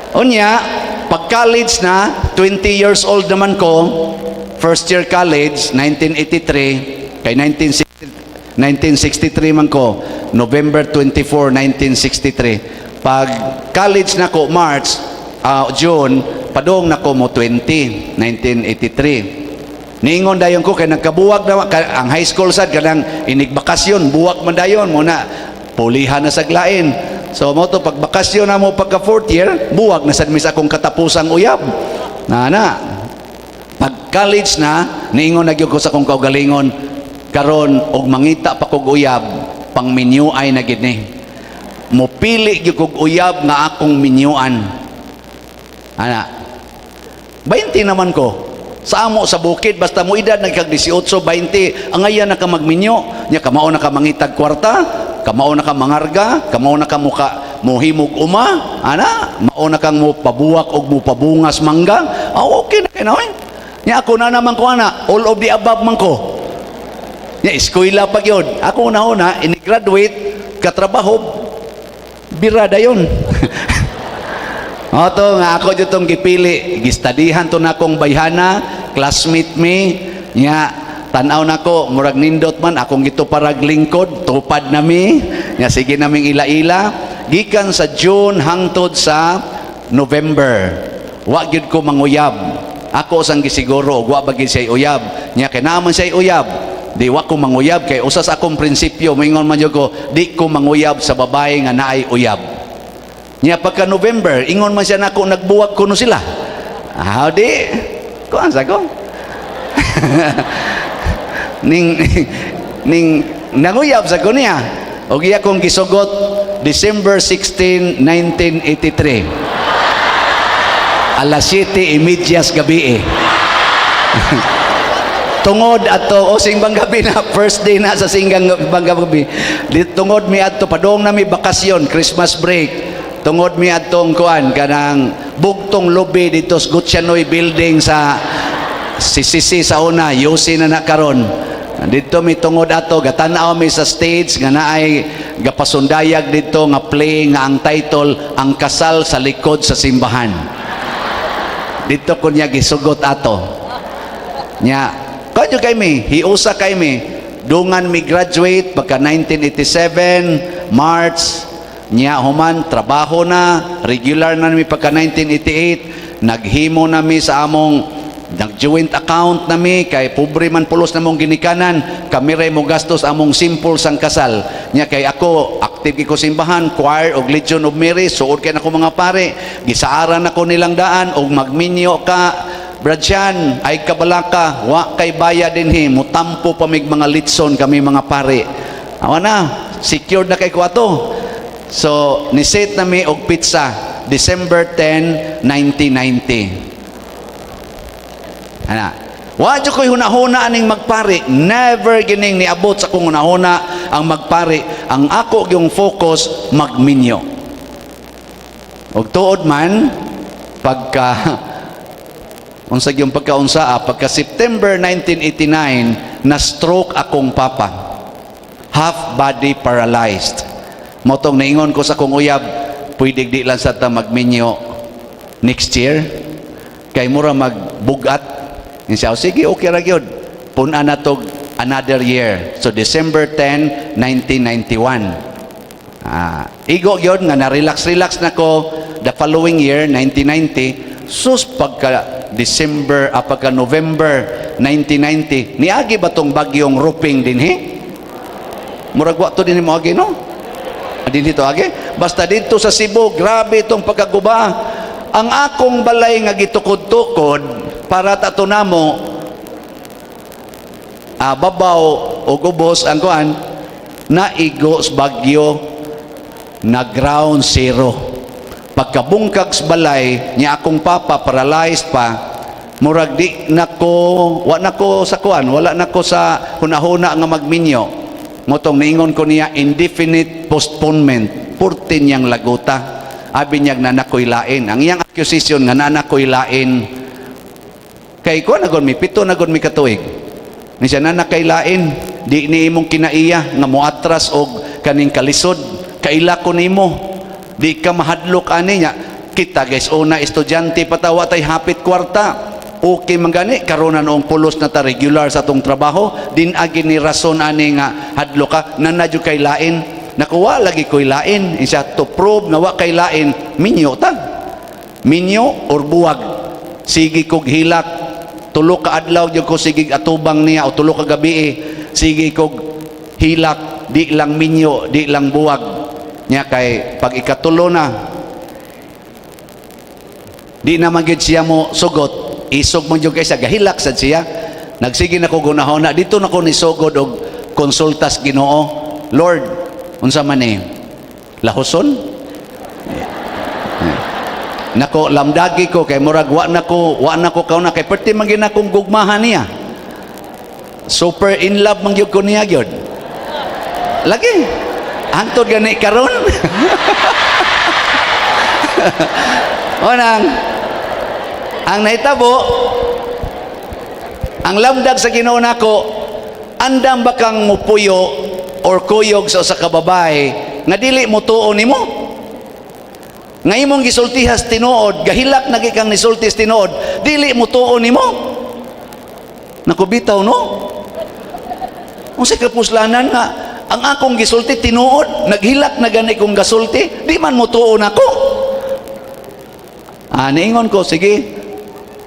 Speaker 1: Unya, pag college na, 20 years old naman ko, first year college, 1983, kay 1960, 1963 man ko, November 24, 1963. Pag college na ko, March, June, padong na ko mo 20, 1983. Niingon dayon ko kay nagkabuwag na ang high school sad kanang inigbakasyon, buwag man dayon mo na pulihan na sa glain. So mo to pag bakasyon na mo pagka fourth year, buwag na sad mi sa akong katapusang uyab. Na na. Pag college na, niingon na gyud ko sa akong kaugalingon, karon og mangita pa kog uyab, pangminyo ay na gid ni. Mopili gyud kog uyab nga akong minyuan. Ana. 20 naman ko. Sa amo sa bukid, basta mo edad nagkag 18, 20, angayan na ka magminyo, nya kamao na ka mangitag kwarta, kamao na ka mangarga, kamao na ka muka muhimog uma, ana, mao na kang mo pabuwak og mo pabungas mangga, ah, okay na kay na oy. Nya ako na naman ko ana, all of the above man ko. Nya eskwela pa gyud. Ako una-una, ini-graduate, katrabaho, bira dayon. Oto nga ako jud tong gipili, gistadihan to nakong bayhana, classmate mi, nya tan-aw nako murag nindot man akong gituparag lingkod, tupad nami, nya sige naming ila-ila gikan sa June hangtod sa November. Wa gyud ko manguyab. Ako sang gisiguro og wa ba gyud siya uyab. Nya kay naa man siya uyab. Di wa ko manguyab kay usa sa akong prinsipyo, moingon man jud ko, di ko manguyab sa babae nga naay uyab. Nya pagka November, ingon man siya nako nagbuwag kuno sila. Ah, di. Kuan sa ko. Ning nanguyab sa ko niya. Og iya kong gisugot December 16, 1983. Alas 7:30 gabi eh. Tungod ato o simbang gabi na, first day na sa singgang gabi. Di, tungod mi adto, padong na mi bakasyon, Christmas break, tungod mi adtong kuan kanang bugtong lobby dito sa Gutsianoy building sa CCC sa una, UC na na karon. Dito mi tungod ato, gatan-aw mi sa stage nga naay gapasundayag dito nga play nga ang title "Ang Kasal sa Likod sa Simbahan". Dito ko niya gisugot ato. Nya, kanyo kay mi, hiusa kay mi. Dungan mi graduate pagka 1987, March, nya human trabaho na, regular na mi pagka 1988, naghimo na mi sa among nag-joint account na mi kay pobre man pulos na mong ginikanan, kami ray mo gastos among simple sang kasal. Nya kay ako active ko simbahan, choir og Legion of Mary, suod kay nako mga pare, gisaaran nako nilang daan og magminyo ka. Bradyan, ay kabalaka, wa kay baya dinhi, mutampo pa mig mga litson kami mga pare. Awa na, secured na kay ko ato. So, ni-set na mi og pizza, December 10, 1990. Ana. Wa jud ko'y hunahuna aning magpari. Never gining niabot sa akong hunahuna ang magpari. Ang ako yung focus, magminyo. Og tuod man, pagka unsa yung pagkaunsa ah, pagka September 1989, na stroke akong papa, half body paralyzed. Motong naingon ko sa akong uyab, pwede di lang sa ta magminyo next year kay mura magbugat. Siya, "Sige, okay ra gyud." Pun-an na tog another year, so December 10, 1991. Ah, igo gyud nga na-relax relax na ko the following year, 1990. Sus, pagka December, ah, pagka November 1990, niagi ba tong bagyong Ruping dinhi? Murag wa to dinhi mo agi, no? Ah, dinhi to agi. Basta dito sa Cebu, grabe itong pagkaguba. Ang akong balay nga gitukod-tukod para tato namo, ah, babaw o gubos ang kuan, naigo sa bagyo na ground zero. Pagkabungkag sa balay niya, akong papa paralyzed pa, murag di nako, wa nako sa kuan, wala nako sa hunahuna nga magminyo. Motong niingon ko niya, indefinite postponement, purti niyang laguta. Abi niya na nakoy lain. Ang iyang accusation nga na nakoy lain. Kay ko na mi 7 na mi katuig. Ni siya na nakay lain, di ni imong kinaiya nga moatras og kaning kalisod. Kaila ko nimo. Di ka mahadlok ani niya. Kita guys, una estudyante pa ta, wa tay hapit kwarta. Okay man gani karon na noong pulos na ta regular sa atong trabaho, din agi ni rason ani nga hadlok ka na jud kay lain. Nakuwa lagi ko'y lain. Isa to prove nga wa kay lain, minyo ta. Minyo or buwag. Sige kog hilak. 3 ka adlaw jud ko sige atubang niya o 3 ka gabi eh. Sige kog hilak, di lang minyo, di lang buwag. Nya kay pag ikatulo na, di na man gyud siya mo sugot, isog man jud kay siya, gahilak sad siya. Nagsige na ko gunahona dito na ko nisugod og konsultas Ginoo. Lord, unsa man eh? Lahoson. Nako, lamdagi ko kay murag wa na ko kauna kay perti man gyud akong gugmahan niya. Super in love man gyud ko niya gyud. Lagi. Hangtod gani karon. O nang ang nahitabo, ang lamdag sa Ginoo nako, andam ba kang mupuyo or kuyog sa usa ka babae nga dili mo tuo nimo? Nga imong gisultihas tinuod, gahilak na kang nisultis tinuod, dili mo tuo nimo? Naku, bitaw, no? Unsa kapuslanan nga ang akong gisulti tinuod, naghilak na gani kong gasulti, di man mo tuo nako? Ah, niingon ko, sige.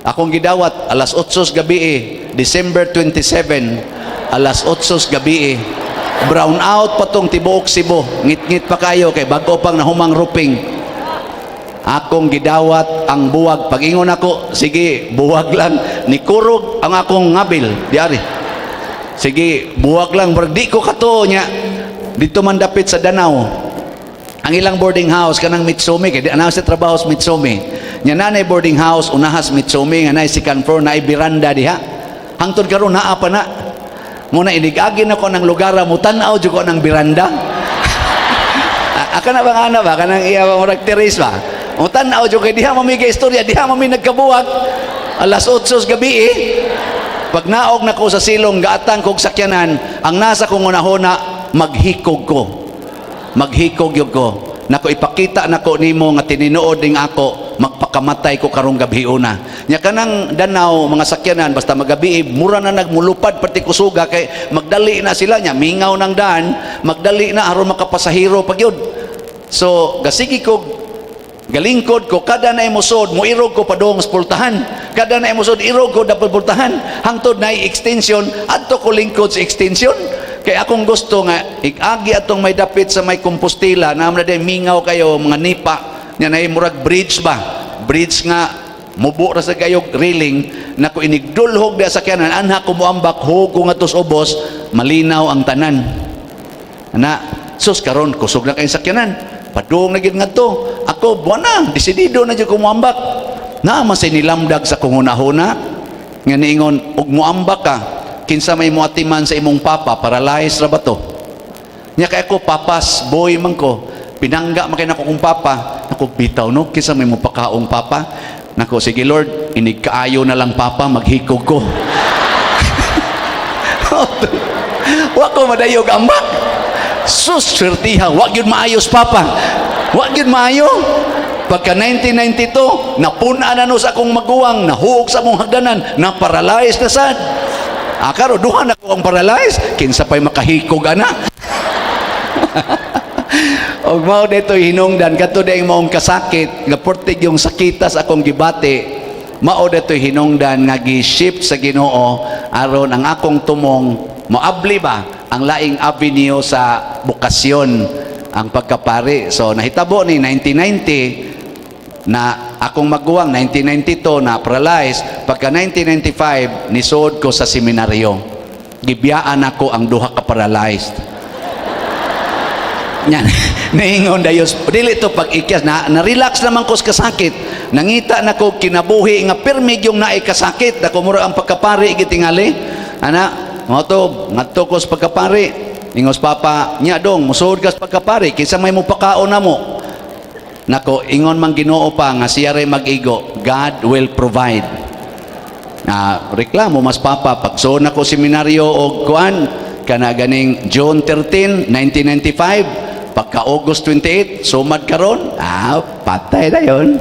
Speaker 1: Akong gidawat alas 8 gabi eh, December 27, alas 8 gabi eh. Brown out pa tong tibuok Cebu. Ngit-ngit pa kayo kay bago pang nahumang roofing. Akong gidawat ang buwag. Pag-ingon ako, sige, buwag lang. Nikurog ang akong ngabil. Diari. Sige, buwag lang. Murag di ko kato niya. Dito man dapit sa Danao. Ang ilang boarding house kanang Mitsumi kay di ana sa trabaho sa Mitsumi. Nya nanay boarding house unahas Mitsumi nga nay second floor, naay biranda diha. Hangtod karon naa pa na. Muna inig-agi na ko ng lugar, mo tan-aw jud ko ng biranda. Aka na bang ana ba kanang iya ba murag terrace ba? Mo tan-aw jud kay diha mami istorya, diha mami nagkabuwag alas 8 sa gabi eh. Pag naog na ko sa silong, gaatang kog sakyanan, ang nasa kong unahona, maghikog ko. Maghikog yun ko. Nako, ipakita nako nimo nga tininuod ning ako, magpakamatay ko karong gabi una. Nya kanang Danaw, mga sakyanan, basta magabi, mura na nagmulupad pati kusuga kay magdali na sila nya, mingaw ng daan, magdali na aron makapasahero pag yun. So, gasigi ko galingkod ko, kada na emosod mo irog ko padung sa pultahan, kada na emosod irog ko dapat pultahan, hangtod na extension adto ko lingkod sa extension kay akong gusto nga igagi atong may dapit sa may Compostela na na mingaw kayo mga nipa nya, na murag bridge ba, bridge nga mubo ra sa kayog railing. Nako, inigdulhog di sakyanan anha ko moambak, hug ko nga tos ubos, malinaw ang tanan na. Sus, karon kusog na kay sakyanan, padung na gyud ngadto ako. Buwan na, desidido na jud ko moambak na. Man say nilamdag sa kong hunahuna nga niingon, "Og moambak ka, kinsa may moatiman sa imong papa? Paralyzed ra ba to?" Nya kay ako papas boy man ko, pinangga man kay nako kong papa. Nako, bitaw no, kinsa may mopakaong papa? Nako, sige Lord, inig kaayo na lang papa, maghikog ko. Wa ko madayog ambak. Sus, swertiha, wa gyud maayos papa, wa gyud maayo. Pagka 1992, napuna na no sa akong maguwang, nahuog sa among hagdanan, na-paralyze na sad. Ah, karo duha na ko ang paralyze, kinsa pa'y makahikog ana? Og mao dito hinungdan kadto dayong maong kasakit nga portig yung sakita sa akong gibati, mao dito hinungdan nga gi-shift sa Ginoo aron ang akong tumong moabli ba ang laing avenue sa bokasyon, ang pagkapari. So nahitabo ni 1990 na akong maguwang, 1992 na paralyze, pagka 1995 nisod ko sa seminaryo. Gibiyaan ako ang duha ka paralyzed. Yan. Niingon dayos, dili to pag-ikyas na na-relax naman ko sa kasakit. Nangita na ko kinabuhi nga pirmi yung naay kasakit. Dako mura ang pagkapari gitingali. Ana, mo to ngadto ko sa pagkapari. Ingos papa, nya dong, musuod ka sa pagkapari, kinsa may mopakaon na mo? Nako, ingon man Ginoo pa nga siya ray mag-igo, God will provide. Na reklamo mas papa pagsuod nako seminaryo og kuan kana ganing June 13, 1995, pagka August 28, sumad karon, ah, patay na yon.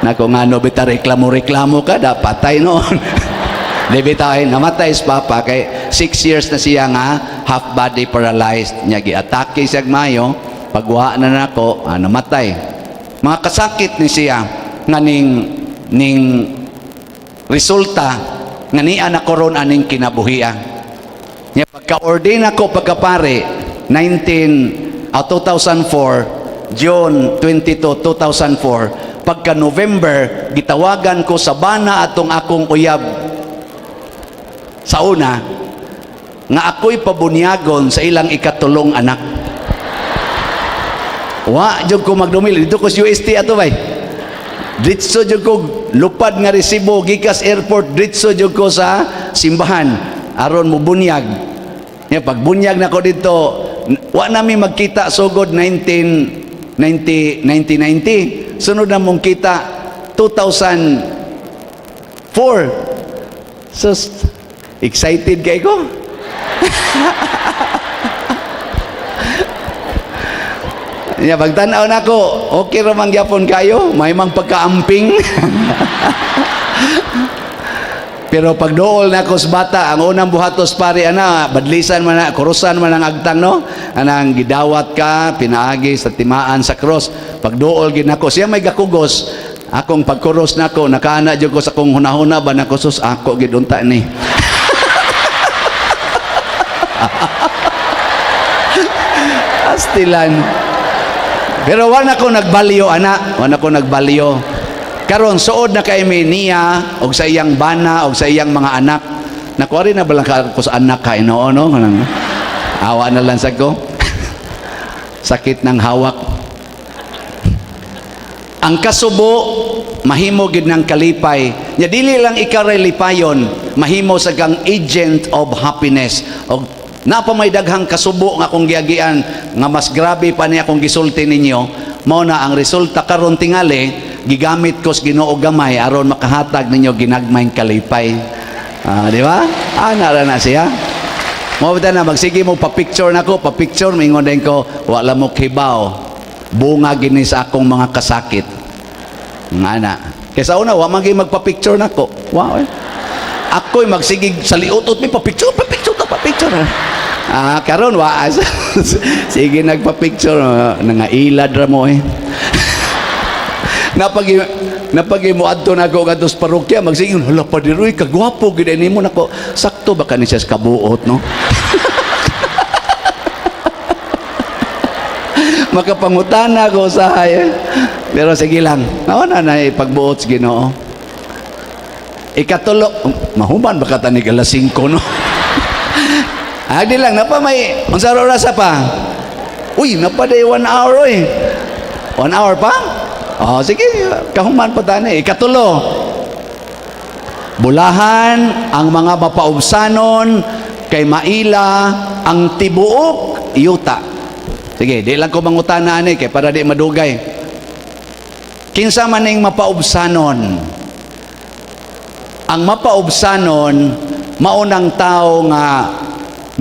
Speaker 1: Nako, ngano bita reklamo reklamo ka da, patay noon. Di bitaw namatay si papa kay 6 years na siya nga half body paralyzed niya, giatake siya mayo pagwa na nako, ah, namatay. Mga kasakit ni siya nga ning resulta nga niya na koron aning kinabuhia. Nya pagka-ordain ako pagkapare 19 2004, June 22, 2004, pagka November gitawagan ko sa bana atong akong uyab sa una nga ako'y pabunyagon sa ilang ikatulong anak. Wa jud ko magdumil dito ko sa UST ato bay. Diretso jud ko lupad nga resibo gikas airport, diretso jud ko sa simbahan aron mo bunyag. Nya pag bunyag nako dito, wa nami magkita sugod 1990 1990. Sunod na mong kita 2004. So excited kay ko. Nya pagtan-aw nako, okay ra man gyapon kayo, may mang pagkaamping. Pero pag dool na ako sa bata, ang unang buhatos pare ana, badlisan man na, kurusan man ang agtang, no? Anang gidawat ka, pinaagi sa timaan sa cross. Pag dool gid nako, siya may gakugos, akong pagkuros nako, nakaana jud ko sa akong hunahuna ba nako, sus ako gid unta ni. Astilan. Pero wala ko nagbalyo ana, wala ko nagbalyo. Karon suod na kay mi niya og sa iyang bana og sa iyang mga anak. Nakuha rin na balang ka ko sa anak ka Ginoo, no? Kanang awa na lang sa ko. Sakit ng hawak. Ang kasubo mahimo gid ng kalipay. Nya dili lang ikaw ray lipayon, mahimo sa kang agent of happiness. Og napa may daghang kasubo nga akong giagian nga mas grabe pa niya akong gisulti ninyo, mao na ang resulta karon tingali gigamit ko sa Ginoo gamay aron makahatag ninyo ginagmayng kalipay. Ah, di ba? Ana ra na siya. Mao ba na magsige mo pa-picture nako, pa-picture mingon din ko, wala mo kibaw. Bunga gini sa akong mga kasakit. Nga na. Kaysa una, wa man gyud magpa-picture nako. Wa eh. Ako'y magsigig sa liutot mi pa-picture, pa-picture ta, pa-picture. Ah, karon wa sige nagpa-picture, nangailad ra mo eh. Napagi napagi mo adto nako ngadto sa parokya, magsige, "Hala, Padre Roy, kagwapo gid nimo nako." Sakto ba kani siya sa kabuot, no? Makapangutana ko sa eh. Pero sige lang. Mao na na ipagbuot sa Ginoo. Ikatulo, mahuman ba ka tanig alas 5, no? Ah, di lang napa may unsa oras pa? Uy, napa day 1 hour oy. 1 hour pa? Oh, sige, kahuman pa tani. Ikatulo. Bulahan ang mga mapaubsanon kay maila ang tibuok yuta. Sige, di lang ko mangutana ani kay para di madugay. Kinsa man ning mapaubsanon? Ang mapaubsanon maunang tao nga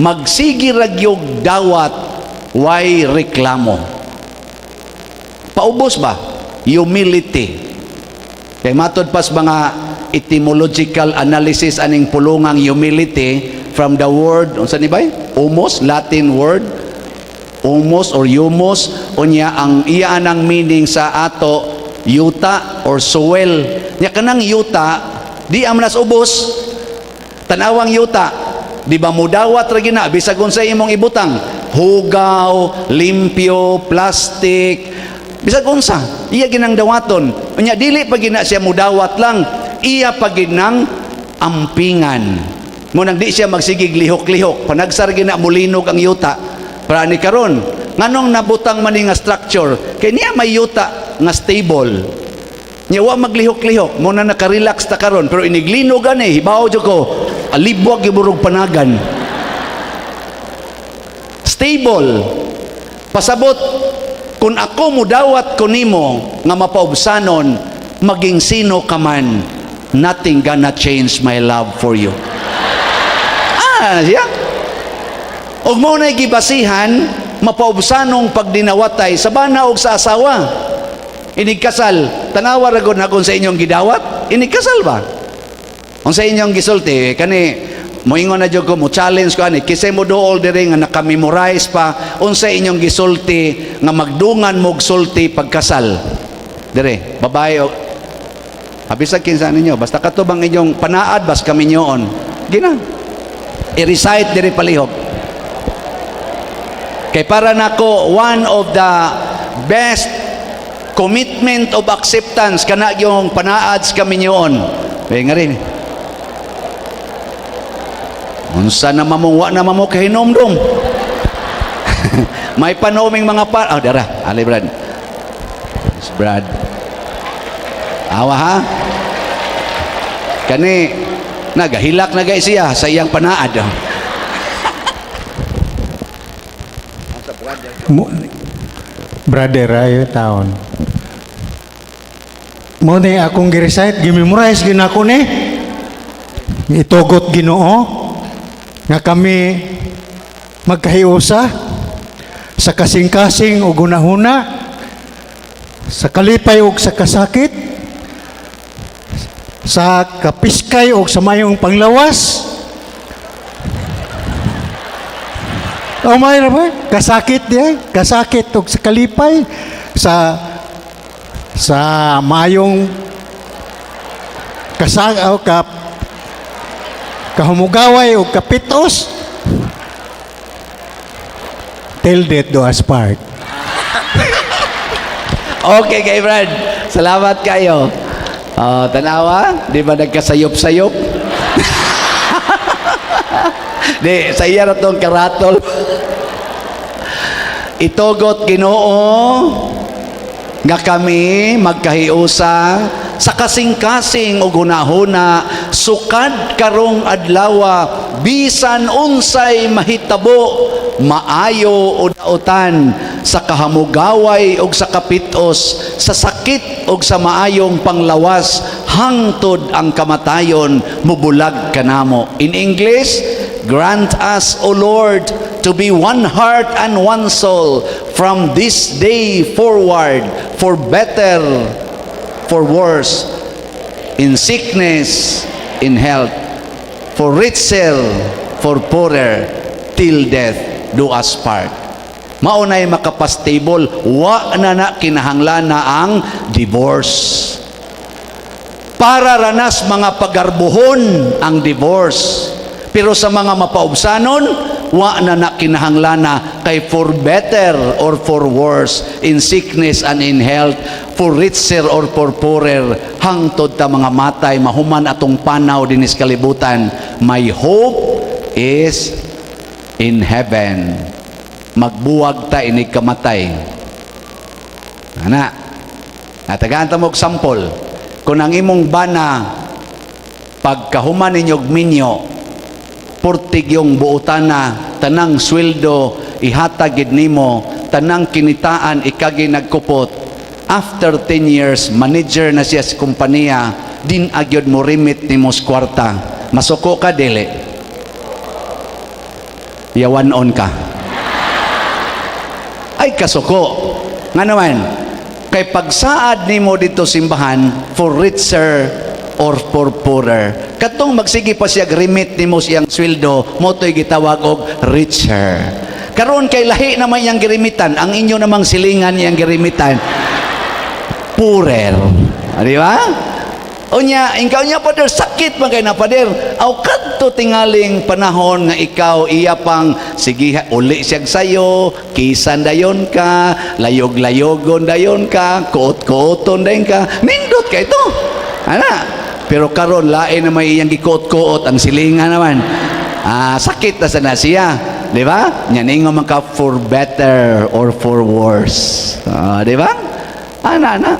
Speaker 1: magsigi ra gyud dawat way reklamo. Paubos ba? Humility. Kay matod pas mga etymological analysis aning pulungang humility from the word unsa ni bay? Umos, Latin word umos or humus, unya ang iya anang meaning sa ato yuta or soil. Nya kanang yuta di amnas ubos. Tanawang yuta, di ba mudawat ra gina bisag unsay imong ibutang, hugaw, limpyo, plastic, bisag unsa, iya ginang dawaton. Unya dili pa gina siya mudawat lang, iya pa ginang ampingan. Mo nang di siya magsigig lihok-lihok, panagsar gina mulinog ang yuta. Para ni karon, nganong nabutang man ni nga structure kay niya may yuta nga stable. Nya wa maglihok-lihok, mo na nakarelax ta karon, pero iniglinog ani, hibaw jud ko, alibwag gyud panagan. Stable. Pasabot kung ako mudawat ko nimo nga mapaubsanon, maging sino ka man, nothing gonna change my love for you. Ah, siya. Og mo na gibasihan mapaubsanong pagdinawatay sa bana og sa asawa. Inigkasal, tanawa ra gud na kung sa inyong gidawat, inigkasal ba? Kung sa inyong gisulti kani moingon na jud ko, mo challenge ko ani, kisay mo dool diri nga naka-memorize pa unsa inyong gisulti nga magdungan mo sulti pagkasal. Dire, babae o abisag kinsa ninyo, basta kato bang inyong panaad bas kaminyoon. Gina. I-recite diri palihog. Kay para nako one of the best commitment of acceptance kana yung panaad sa kaminyoon. Kaya nga rin. Unsa na mamong wa na mamo kahinomdom. May panoming mga par. Oh, dara. Ali, Brad. Yes, Brad. Awa ha? Kani, nagahilak na gay siya sa iyang panaad.
Speaker 12: Brother, ayo taon. Mo ni akong gi-recite, gi-memorize gin ako ni. Itugot Ginoo nga kami magkahiusa sa kasing-kasing ug hunahuna, sa kalipay ug sa kasakit, sa kapiskay ug sa mayong panglawas. Oh, may ra ba? Kasakit diay, kasakit ug sa kalipay, sa mayong kasa o ka kahumugaway o kapitos, till death do us part.
Speaker 1: Okay kay Brad. Salamat kayo. Oh, tanawa, di ba nagkasayop-sayop? Di, sa iya ra tong karatol. Itugot Ginoo nga kami magkahiusa sa kasing-kasing ug hunahuna sukad karong adlawa, bisan unsay mahitabo, maayo o dautan, sa kahamugaway ug sa kapitos, sa sakit ug sa maayong panglawas, hangtod ang kamatayon mubulag kanamo. In English, grant us, O Lord, to be one heart and one soul from this day forward, for better, for worse, in sickness, in health, for richer, for poorer, till death do us part. Maunay makapastable, wa na na kinahanglan na ang divorce. Para ranas mga pagarbuhon ang divorce. Pero sa mga mapaubsanon, wa na na kinahanglan na kay for better or for worse, in sickness and in health, for richer or for poorer, hangtod ta mga matay, mahuman atong panaw dinis kalibutan. My hope is in heaven. Magbuwag ta inig kamatay. Ana, natagaan ta mo og sample. Kung ang imong bana pagkahuman ninyog minyo, purtig yung buotana, tanang sweldo ihatag gid nimo, tanang kinitaan ikagi nagkupot. After 10 years, manager na siya sa kompanya, din agyod mo remit nimo sa kwarta. Masuko ka, dili? Yawan on ka. Ay kasuko. Nga naman, kay pagsaad nimo dito simbahan, for richer or for poorer. Katong magsige pa siya remit nimo siyang sweldo, mo to'y gitawag og richer. Karon kay lahi naman iyang girimitan, ang inyo namang silingan iyang girimitan, poorer. Ah, di ba? Unya, ikaw niya, Pader, sakit man kay na, Pader. Aw kadto tingaling panahon nga ikaw iya pang sige uli siyag sayo, kisan dayon ka, layog-layogon dayon ka, kuot-kuoton dayon ka. Nindot kay to. Ana. Pero karon lain na may iyang gikuot-kuot ang silingan naman. Ah, sakit na sa na siya. Di ba? Nya ningon man ka for better or for worse. Ah, di ba? Ana ana.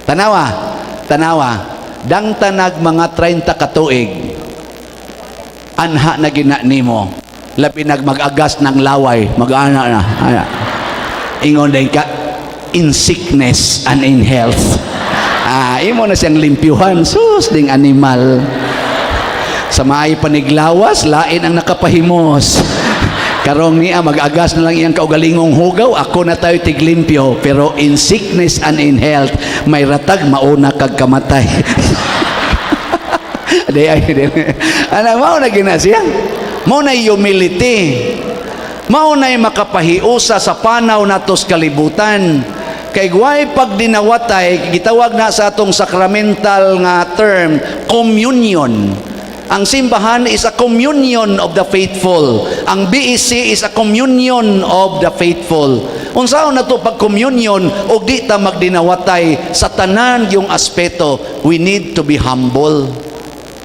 Speaker 1: Tanawa, tanawa. Dang tanag mga 30 ka tuig, anha na gina nimo. Labi nag mag-agas ng laway, mag-ana na. Ana. Ingon din ka, in sickness and in health. Ah, imo na siyang limpyuhan. Sus, ding animal. Sa maay paniglawas, lain ang nakapahimos. Karong niya, mag-agas na lang iyang kaugalingong hugaw, ako na tayo tiglimpyo. Pero in sickness and in health, may ratag, mauna kag kamatay. Di ay, di. Ano, mao na gina siya. Mao na humility. Mao na makapahiusa sa panaw natos kalibutan. Kay guway pag dinawatay, gitawag na sa atong sacramental nga term, communion. Ang simbahan is a communion of the faithful. Ang BEC is a communion of the faithful. Unsaon na to pag communion og di ta magdinawatay sa tanan yung aspeto, we need to be humble.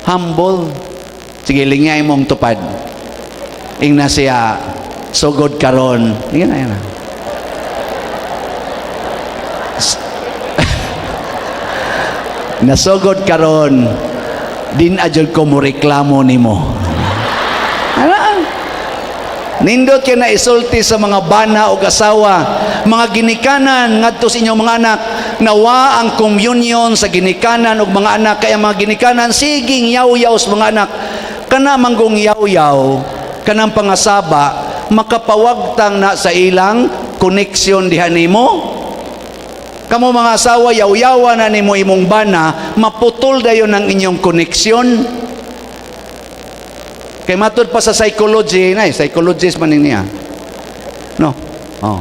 Speaker 1: Humble. Sige, lingay mong tupad. Ingna siya, Sugod karon. Yan na, yan na. Nasugod karon, din adjud ko mo reklamo nimo. Ana. Nindot kay na isulti sa mga bana o asawa, mga ginikanan ngadto sa inyong mga anak, nawa ang communion sa ginikanan ug mga anak, kay ang mga ginikanan siging yaw-yaw sa mga anak. Kana manggong yaw-yaw, kanang pangasaba, makapawagtang na sa ilang connection diha nimo. Kamo mga asawa, yaw-yawa na nimo imong bana, maputol dayon ang inyong connection. Kay matud pa sa psychology, na psychologist man niya. No. Oh.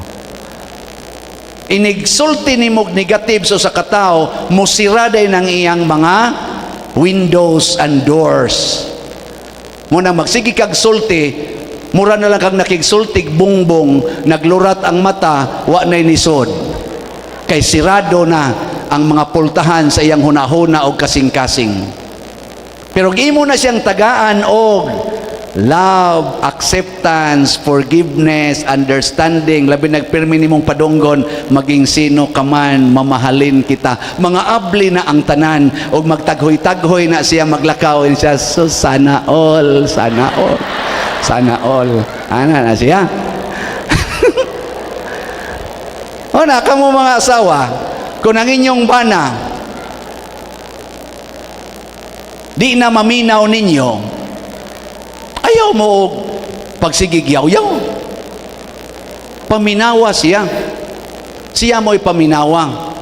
Speaker 1: Inigsulti nimo og negative so sa katao, musira day ng iyang mga windows and doors. Muna magsige kag sulti, mura na lang kag nakigsultig bungbong, naglurat ang mata, wa nay nisod. Kay sirado na ang mga pultahan sa iyang hunahuna og kasing-kasing. Pero imo na siyang tagaan og love, acceptance, forgiveness, understanding, labi nagpirmi nimong padunggon, maging sino ka man, mamahalin kita. Mga abli na ang tanan, og magtaghoy-taghoy na siya maglakaw siya, so sana all, sana all, sana all. Ana na siya. O na, kamo mga asawa, kung ang inyong bana, di na maminaw ninyo, ayaw mo og pagsigig yaw-yaw. Paminawa siya. Siya mo'y paminawa.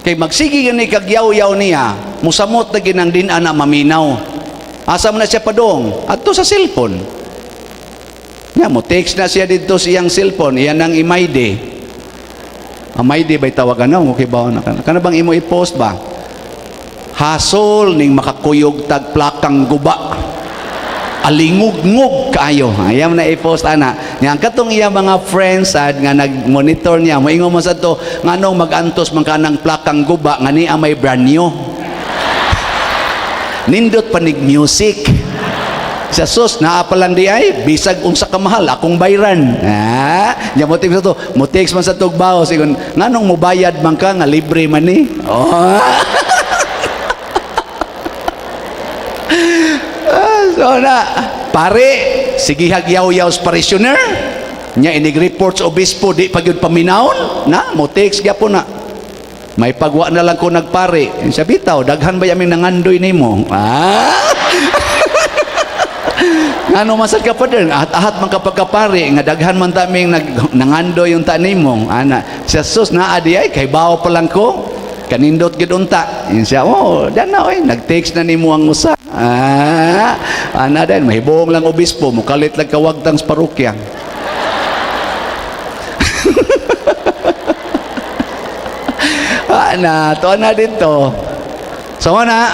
Speaker 1: Kay magsige gani kag yaw-yaw niya, musamot na ginang din ana maminaw. Asa man na siya padong? Adto sa cellphone. Nya mo text na siya didto sa iyang cellphone, iyan ang imayde. Amayde ba'y tawagan na? Okay ba? Kana bang imo i-post ba? Hasol ning makakuyog tag plakang guba. Alingugngog kaayo. Ayaw na i-post ana. Nya ang katong iya mga friends sad nga nag-monitor niya, moingon mo sad to nganong mag-antos man kanang plakang guba nga niya may brand new. Nindot panig music. Sa sus naa pa lang di ay bisag unsa ka mahal akong bayran. Ah, nya mo text to, mo text man sa tugbaw sigon nganong mobayad man ka nga libre man ni. Oh. So na, pare, sige hagyaw-yaw sa parishioner. Nya inig-report sa obispo di pa gyud paminawon, na mo text gyapon na. May pagwa na lang ko nagpare. Siya bitaw, daghan ba yaming nangandoy nimo? Ah. Ngano man sad ka pader, ahat-ahat man kapag kapare nga daghan man taming nangandoy yung tanimo. Ana, siya sus naa di ay kay bawo pa lang ko. Kanindot gid unta. Yun siya, oh, dan na oy, nag-text na nimo ang usa. Ah, ana din mahibong lang obispo, mukalit lang kawagtang sa parokya. Ana, to na dito. So ana,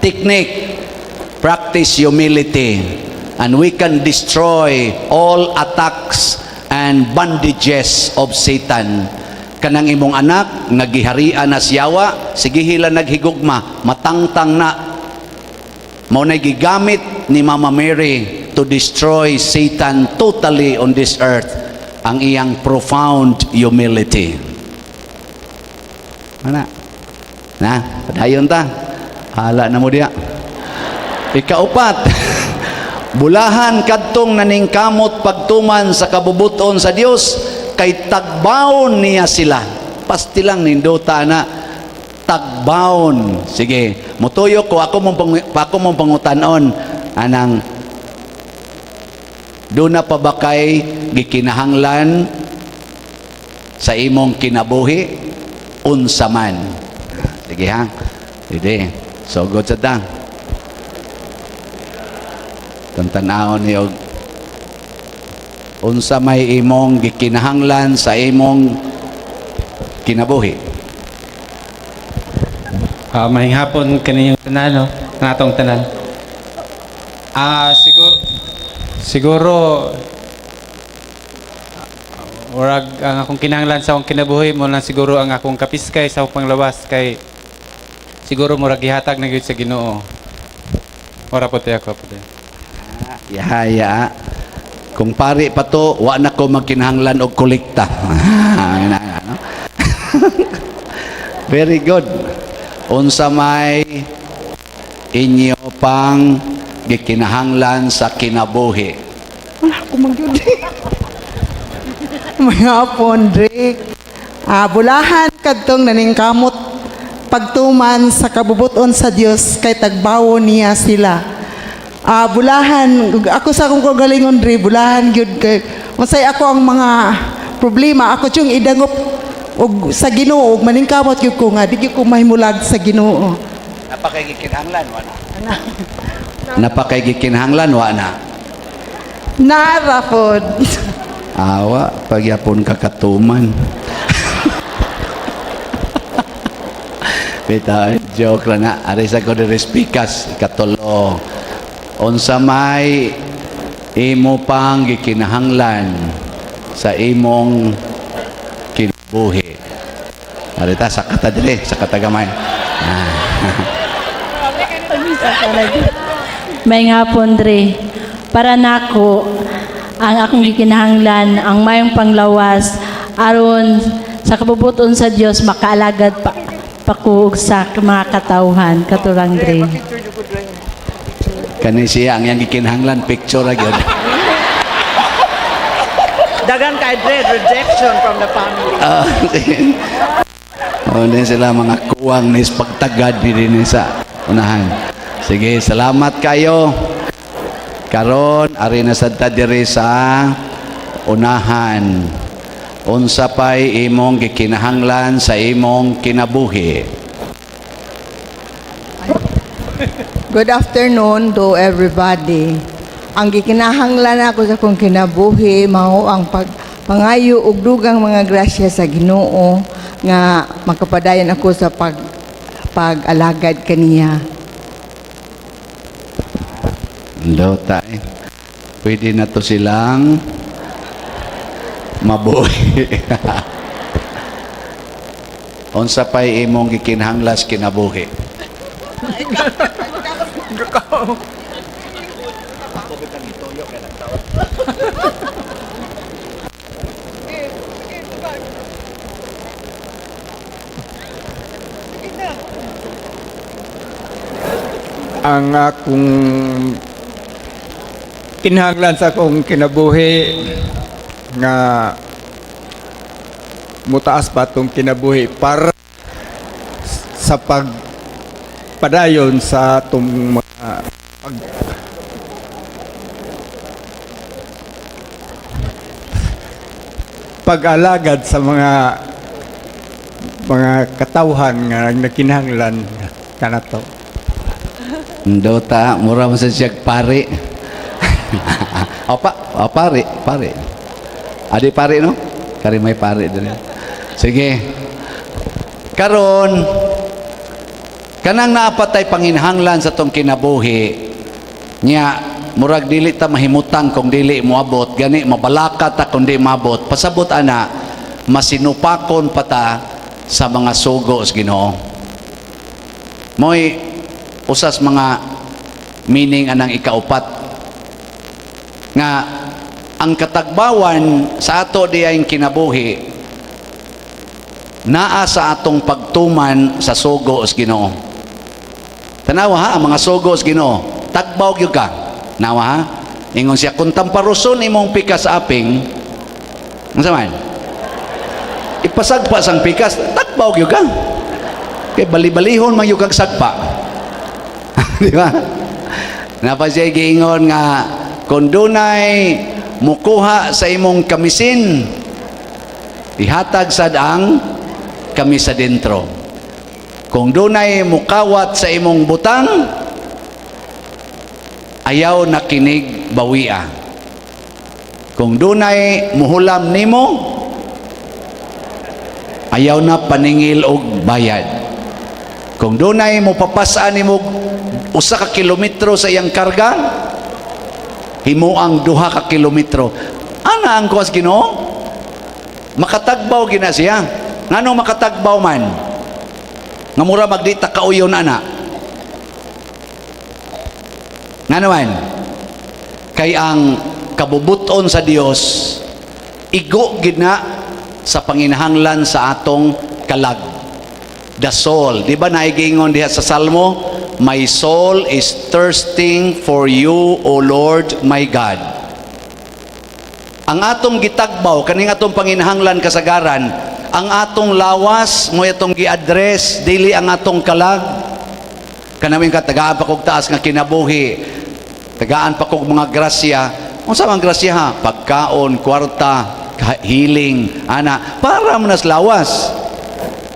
Speaker 1: technique, practice humility, and we can destroy all attacks and bondages of Satan. Kanang imong anak nga giharian na siyawa, sige hila naghigugma, matangtang na. Mao na gigamit ni Mama Mary to destroy Satan totally on this earth, ang iyang profound humility. Ana. Na, padayon ta. Hala na mo diya. Ikaupat, bulahan kadtong naningkamot pagtuman sa kabubuton sa Dios kay tagbaon niya sila. Pasti lang nindota na tagbaon. Sige, mutuyo ko ako mong pangutanon anang duna pa ba kay gikinahanglan sa imong kinabuhi unsa man. Sige ha. Sige. So good sa ta. Tantanawon ni og unsa may imong gikinahanglan sa imong kinabuhi.
Speaker 11: Mahing hapon kaninyong tanan, no? Natong tanan. Siguro orag ang akong kinahanglan sa akong kinabuhi mo lang siguro ang akong kapiskay sa akong panglawas kay siguro murag gihatag na gyud sa Ginoo. Ora po tayo ako po tayo.
Speaker 1: Ya, ya. Kung pari pa to, wa na ko magkinahanglan og kolekta. Ano? Very good. Unsa may inyo pang gikinahanglan sa kinabuhi?
Speaker 13: Wala ko man gyud. May hapon, Drake. Ah, bulahan kadtong naningkamot pagtuman sa kabubuton sa Dios kay tagbawo niya sila. Ah, bulahan ako sa akong kagalingon dre, bulahan gyud kay unsay ako ang mga problema ako yung idangop og sa Ginoo og maningkamot gyud ko nga di gyud ko mahimulag sa Ginoo.
Speaker 1: Napakay gikinahanglan wa na. Napakay gikinahanglan wa na.
Speaker 13: Nara pod.
Speaker 1: Awa, pagyapon ka katuman. Bitaw, joke lang na. Ari sa ko diri speakers, ikatulo. Unsa may imo pang gikinahanglan sa imong kinabuhi? Ari ta, sakata diri, sakata gamay. Ah.
Speaker 8: May hapon, Dre. Para nako ang akong gikinahanglan ang mayong panglawas aron sa kabubuton sa Dios makaalagad pa pa ko og sa mga katawhan katurang, Dre.
Speaker 1: Kani siya ang iyang gikinahanglan picture ra gyud.
Speaker 14: Dagan kay Dre, rejection from the family.
Speaker 1: Ah, sige. Oh, din sila mga kuwang nis pagtagad ni din sa unahan. Sige, salamat kayo. Karon ari na sad ta diri sa unahan. Unsa pay imong gikinahanglan sa imong kinabuhi?
Speaker 15: Good afternoon to everybody. Ang gikinahanglan ako sa akong kinabuhi mao ang pagpangayo og dugang mga grasya sa Ginoo nga makapadayon ako sa pag-alagad kaniya.
Speaker 1: Dota eh. Pwede na to silang mabuhi. Unsa pay imong gikinahanglan sa kinabuhi?
Speaker 16: Ang akong kinahanglan sa akong kinabuhi nga mutaas pa atong kinabuhi para sa pagpadayon sa atong mga pag-alagad sa mga katawhan nga nakinahanglan kanato.
Speaker 1: Dota, mura mo sa siya pari. Opa, o pari, pari. Adi pari no? Kari may pari din. Sige. Karon kanang naapatay panginhanglan sa tong kinabuhi nya murag dili ta mahimutang kung dili moabot, gani mabalaka ta kung di maabot. Pasabot ana, masinupakon pa ta sa mga sugo sa Ginoo. Moy usas mga meaning anang ikaupat nga ang katagbawan sa ato diyang kinabuhi naa sa atong pagtuman sa sugo sa Ginoo. Tanawa ha, ang mga sugo sa Ginoo, tagbaw gyud ka. Nawa ha? Ingon siya, kung tamparuson imong pikas aping, unsa man? Ipasagpa sang pikas, tagbaw gyud ka. Kay bali-balihon man gyud kag sagpa. Di ba? Napa siya giingon nga kung dunay mukuha sa imong kamisin, ihatag sad ang kamisa dentro. Kung dunay mukawat sa imong butang, ayaw na kinig bawia. Kung dunay muhulam nimo, ayaw na paningil og bayad. Kung dunay mopapasaan nimo 1 ka kilometro sa iyang karga, himuang 2 ka kilometro. Ana ang kuwas Ginoo? Makatagbaw gina siya. Ngano makatagbaw man? Nga mura magdita kauyon ana. Ngano man? Kay ang kabubuton sa Dios igo gid na sa panginahanglan sa atong kalag. The soul, di ba naigingon diha sa Salmo, "My soul is thirsting for you, O Lord my God." Ang atong gitagbaw, kaning atong panginahanglan kasagaran, ang atong lawas mo atong gi-address, dili ang atong kalag. Kanaming ka, tagaan pa kog taas nga kinabuhi, tagaan pa kog mga grasya. Unsa man grasya, ha? Pagkaon, kwarta, healing, ana, para man nas lawas.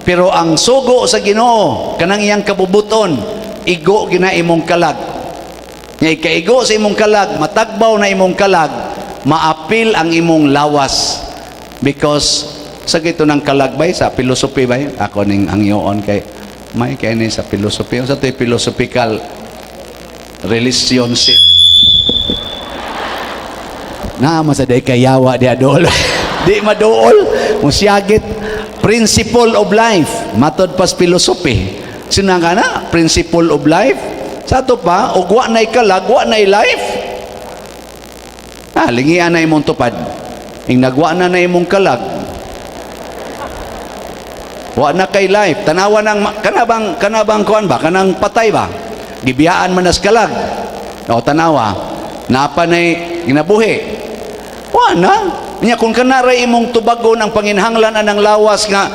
Speaker 1: Pero ang sugo sa Ginoo, kanang iyang kabubuton, igo gina imong kalag. Nga ikaigo sa imong kalag, matagbaw na imong kalag, maapil ang imong lawas. Because sa gito ng kalag bay sa philosophy bay, ako ning angyoon kay may kay ni sa philosophy, unsa to'y philosophical relationship na sa day kayawa di adol di maduol musiyagit, principle of life matod pas philosophy. Sinang ka na principle of life sa ato pa, ug wa nay kalag, wa nay life. Ah, lingian na imong tupad ing nagwa na na imong kalag, wa na kay life. Tanawa nang kanabang kuan ba, kanang patay ba, gibiyaan man nas kalag o tanawa napa nay ginabuhi, wa na niya. Kung kanaray imong tubagon ang panginhanglan anang lawas nga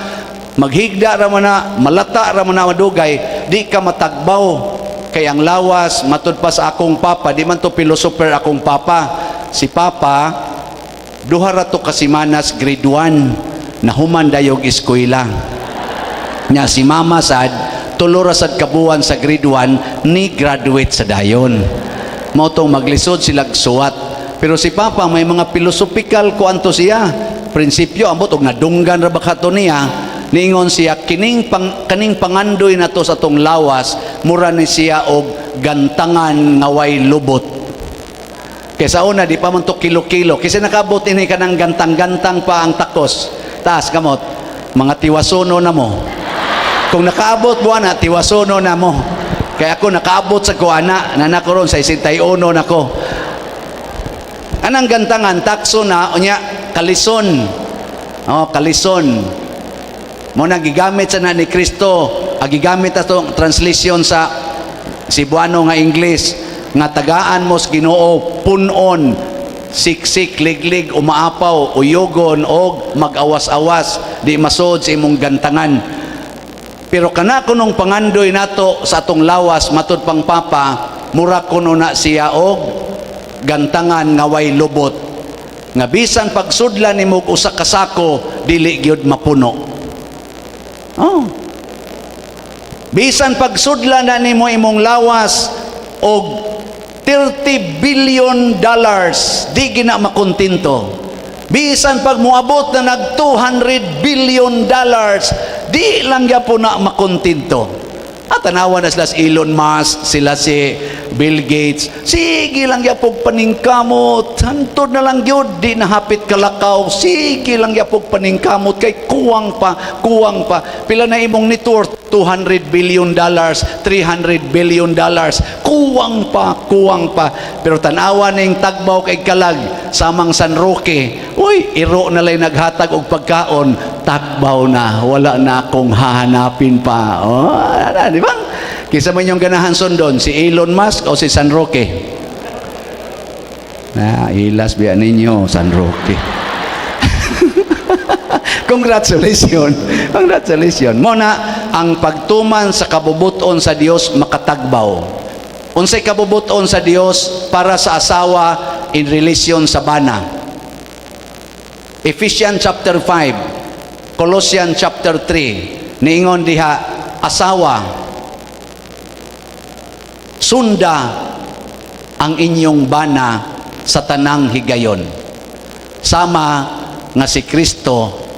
Speaker 1: maghigda ra man na, malata ra man na madugay, di ka matagbaw. Kay ang lawas, matud pa sa akong papa, di man to philosopher akong papa. Si papa, duha ra to kasimanas grade 1 na human dayog eskwela. Nya si mama sad, tulo ra sad kabuan sa grade 1 ni graduate sa dayon. Mao tong maglisod sila suwat. Pero si papa may mga philosophical kuanto siya. Prinsipyo ambot og nadunggan ra ba kato niya. Niingon siya kining pang, kaning pangandoy na to sa atong lawas, mura ni siya og gantangan nga way lubot. Kaysa una di pa man to kilo-kilo kasi nakabot ini kanang gantang-gantang pa ang takos. Taas kamot, mga tiwasono na mo. Kung nakaabot mo na, tiwasono na mo. Kaya ako nakaabot sa kuana, nana ko ron sa 61 na ko. Anang gantangan takso na unya kalison. Oh, kalison. Mo na gigamit sa na ni Kristo, ang gigamit atong translation sa Cebuano nga English nga tagaan mo sa Ginoo punon, siksik, liglig, umaapaw, uyogon og mag-awas-awas, di masod sa imong gantangan. Pero kana kunong pangandoy nato sa atong lawas, matud pang papa, mura kuno na siya og gantangan nga way lubot, nga bisan pagsudlan nimo og usa ka sako, dili gyud mapuno. Oh, bisan pagsudlan na nimo imong lawas og $30 billion, di gina makontento. Bisan pag moabot na nag $200 billion, di lang gyapon na makontento. At tanawa na sila si Elon Musk, sila si Bill Gates. Sige lang gyapog paningkamot. Hantod na lang gyud, di na hapit kalakaw. Sige lang gyapog paningkamot kay kuwang pa, kuwang pa. Pila na imong net worth? $200 billion, $300 billion. Kuwang pa, kuwang pa. Pero tanawa ning tagbaw kay kalag samang San Roque. Uy, iro na lay naghatag og pagkaon, tagbaw na, wala na akong hahanapin pa. Oh, ana, di ba? Kinsa man yung ganahan sundon, si Elon Musk o si San Roque? Na, ilas biya ninyo, San Roque. Congratulations. Congratulations. Mo na ang pagtuman sa kabubuton sa Dios makatagbaw. Unsay kabubuton sa Dios para sa asawa in relation sa bana? Ephesians chapter 5, Colossians chapter 3, niingon diha, "Asawa, sunda ang inyong bana sa tanang higayon. Sama nga si Kristo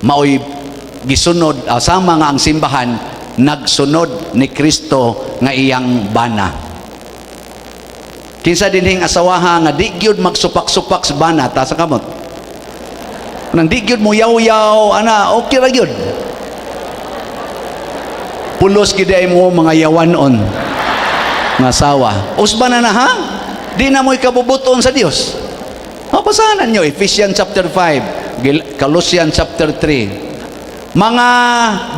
Speaker 1: maoy gisunod, sama nga ang simbahan nagsunod ni Kristo nga iyang bana." Kinsa dinhing asawaha nga di gyud magsupak-supak sa bana? Taas ang kamot. Nang di gyud mo yaw-yaw ana, okay ra gyud. Pulos gid ay mo mga yawanon nga asawa. Usba na na ha? Di na mo'y kabubuton sa Dios. Mabasahan nyo, Ephesians chapter 5, Colossians chapter 3. Mga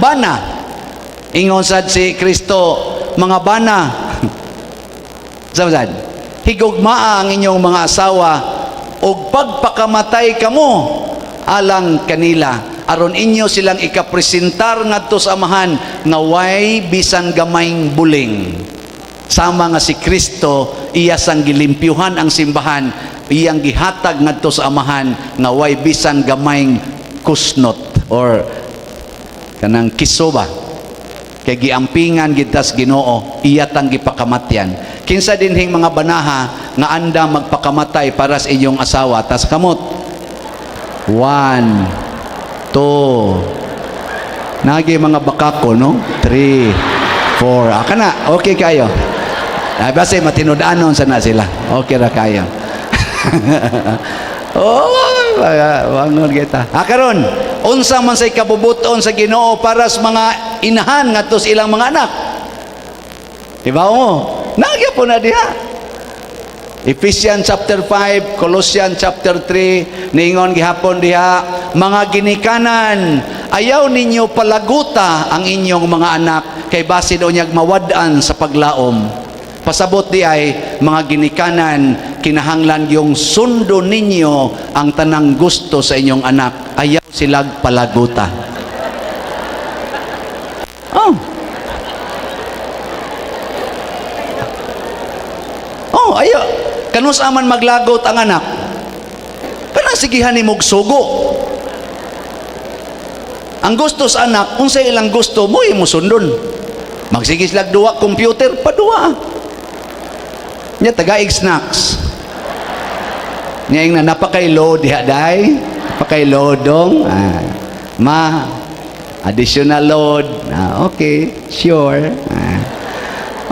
Speaker 1: bana, ingon sad si Kristo, mga bana, sabi sad, higugmaa ang inyong mga asawa ug pagpakamatay kamo alang kanila aron inyo silang ikapresentar ngadto sa Amahan nga way bisan gamayng buling, sama nga si Kristo iya sang gilimpyuhan ang simbahan, iyang gihatag ngadto sa Amahan nga way bisan gamayng kusnot or kanang kisoba, kay giampingan gitas Ginoo, iya tang gipakamatyan. Kinsa dinhing mga banaha nga anda magpakamatay para sa inyong asawa? Tas kamot. One, two, nagi mga bakako, no? Three, four. Ah, kana okay kayo. Ay, basta matinud-anon sana sila, okay ra kayo. Oh, bangon kita. Ah, karon, unsa man say kabubuton sa Ginoo para sa mga inahan ngadto sa ilang mga anak? Diba mo? Nagya po na diha. Ephesians chapter 5, Colossians chapter 3, niingon gihapon diha, mga ginikanan, ayaw ninyo palaguta ang inyong mga anak kay basin unyag mawad-an sa paglaom. Pasabot di ay, mga ginikanan, kinahanglan yung sundo ninyo ang tanang gusto sa inyong anak. Ayaw silag palaguta. Oh. Oh, ayaw. Kanus aman maglagot ang anak? Kana sigihan ni sugo. Ang gusto sa anak, unsa ilang gusto mo imo sundon. Magsige silag duwa computer, paduwa. Nya tagaig snacks. Nya ingna napakay load diha day. Napakay load dong. Ah, ma additional load. Ah, okay, sure. Ah.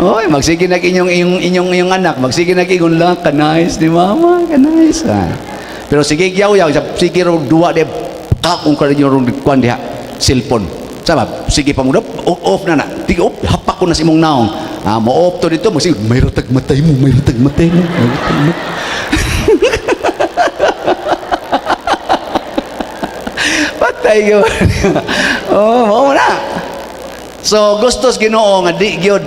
Speaker 1: Oy, magsige nag inyong inyong inyong inyong anak, magsige nag ingon lang, ka-nice ni mama, ka-nice. Ah. Pero sige yaw yaw, sige rong duwa de kakong ka ninyo rong kuan diha, cellphone. Sabab, sige pa mo off na na. Tig off, hapak ko na sa imong naong. Ah, mo off to dito, magsige may ratag matay mo, may ratag matay mo, may ratag matay. Patay gyud. Oh, mao na. So gustos Ginoo nga di gyud.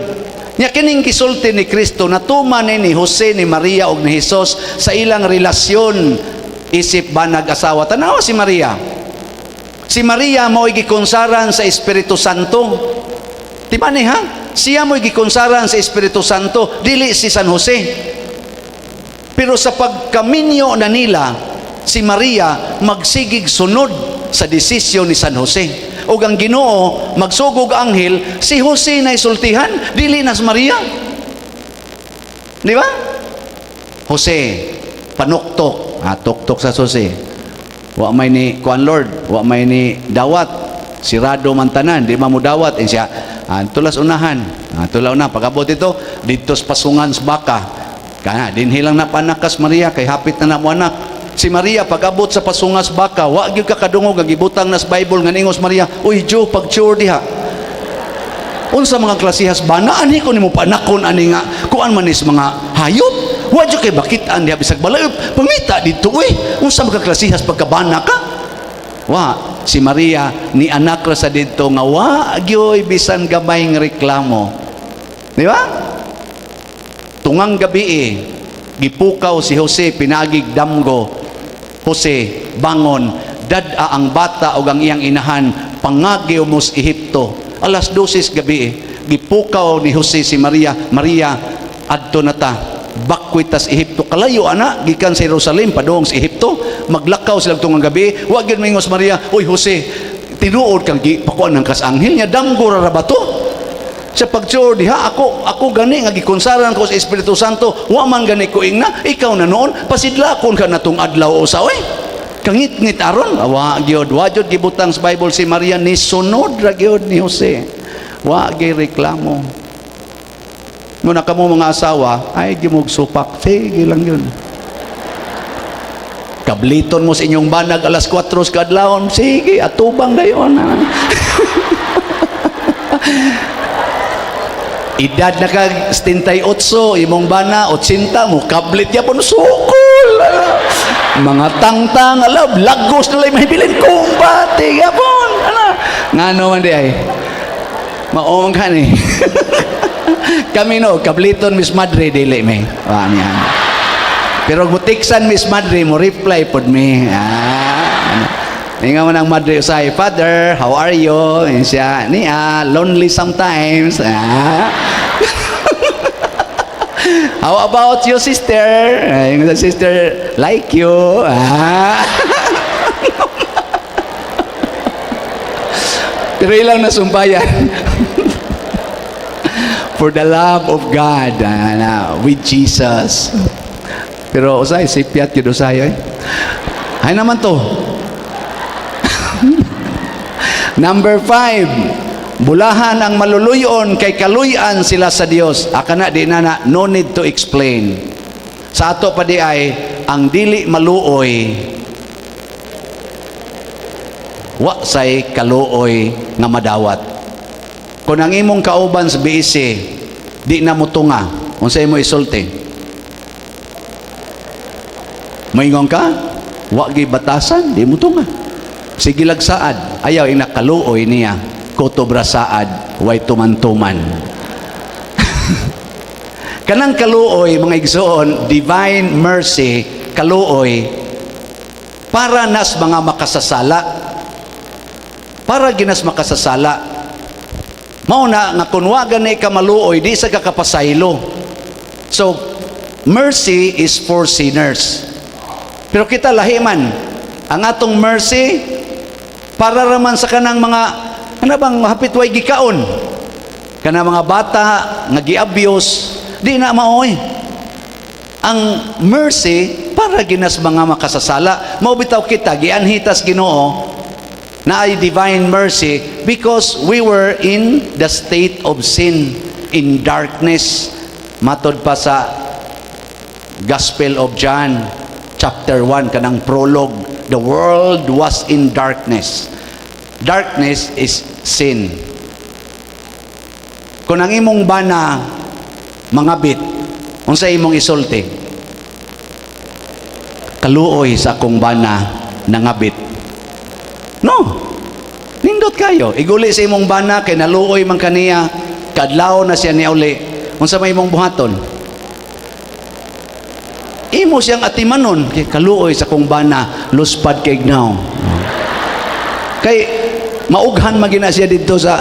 Speaker 1: Nya kining gisulti ni Kristo natuman ni Jose, ni Maria ug ni Jesus sa ilang relasyon isip banag asawa. Tanawa si Maria. Si Maria mao'y gikonsaran sa Espiritu Santo. Di ba ni ha? Siya mo'y gikonsaran sa Espiritu Santo, dili si San Jose. Pero sa pagkaminyo na nila, si Maria magsigig sunod sa desisyon ni San Jose. Ug ang Ginoo magsugog anghel, si Jose na isultihan, dili na si Maria. Di ba? Jose, panuktok, ah, tuktok sa Jose. Wa may ni kuan Lord, wa may ni dawat, sirado man tanan, di man mo dawat eh, siya. Ah, tulas unahan. Ah, tula una pag-abot dito, dito sa pasungan sa baka. Kana dinhi lang na panakas Maria kay hapit na namo anak. Si Maria pag-abot sa pasungas baka, wa gyud ka kadungog nga gibutang nas Bible nga ningos Maria, uy Joe pag-chore diha. Unsa mga klasihas bana ani ko nimo panakon ani nga kuan man is mga hayop. Wa jud kay bakit-an diha bisag balay pangita didto uy. Unsa mga klasihas pagkabana ka? Wa si Maria ni anak ra sa didto nga wa gyoy bisan gamay nga reklamo. Di ba? Tungang gabi eh, gipukaw si Jose pinagig damgo. Jose bangon, dad-a ang bata og ang iyang inahan pangagi mo sa Ehipto. Alas 12 gabi eh, gipukaw ni Jose si Maria, Maria adto na ta, bakwit tas Ehipto. Kalayo ana gikan sa Jerusalem padung sa Ehipto, maglakaw sila tungang gabi. Wa gyud mingos Maria, uy Jose, tinuod kang gipakuan ng kas anghel nya damgo ra ba to? Sa pagtsur diha ako gani nga gikonsaran ko sa Espiritu Santo, wa man gani ko ingna, ikaw na noon pasidlakon ka na tong adlaw usa oy. Kangit-ngit aron, wa gyud, wa gyud gibutang sa Bible si Maria ni sunod ra gyud ni Jose. Wa gyud reklamo. Muna kamo mga asawa, ay gimog supak, sige lang yun. Kabliton mo sa inyong banag alas 4 sa kadlawon, sige, atubang dayon. Edad na kag 78, imong bana 80, mo kablit yapon, sukol. Ala. Mga tangtang, ala, lagos na lang mahibilin, kumbate yapon. Ala. Ngano man di ay? Mao man ka ni. Kami no, kabliton Miss Madre, dili mi. Wa niya. Pero mutiksan Miss Madre, mo reply pod mi. Ah, ano. Ingon man ang Madre usay, "Father, how are you?" Ingon siya, niya, "Lonely sometimes." Ah. "How about your sister?" Ay, yung sister, "Like you." Ah. Pero ilang nasumpayan. For the love of God, ah, na, with Jesus. Pero usay, sipyat yun usay. Eh. Ay naman to. Number 5, bulahan ang maluluyon kay kaluyan sila sa Dios. Aka na di na na, no need to explain. Sa ato pa di ay, ang dili maluoy, wa say kaluoy nga madawat. Kung ang imong kauban sa BEC, di na motunga, unsa imo isulti? Moingon ka, wa gi batasan, di mo tunga. Sige lag saad, ayaw inakaluoy niya, kotobra saad, way tuman-tuman. Kanang kaluoy, mga igsoon, divine mercy, kaluoy, para nas mga makasasala. Para ginas makasasala. Mao na nga kun wa gani ka maluoy, di sa ka kapasaylo. So, mercy is for sinners. Pero kita lahi man. Ang atong mercy, para raman sa kanang mga, ano bang, hapit way gikaon. Kanang mga bata nga gi-abuse, di na maoy. Ang mercy, para ginas mga makasasala. Mao bitaw kita, gianhi tas Ginoo, na ay divine mercy because we were in the state of sin, in darkness. Matod pa sa Gospel of John, chapter 1, kanang prologue, the world was in darkness. Darkness is sin. Kung ang imong bana mangabit, unsa imong isulti? "Kaluoy sa akong bana, nangabit." No. Nindot kayo. Iguli sa imong bana kay naluoy man kaniya, kadlaw na siya niuli. Unsa may imong buhaton? Imo siyang atimanon kay kaluoy sa akong bana, luspad kay gnaw. Kay maughan man gina siya didto sa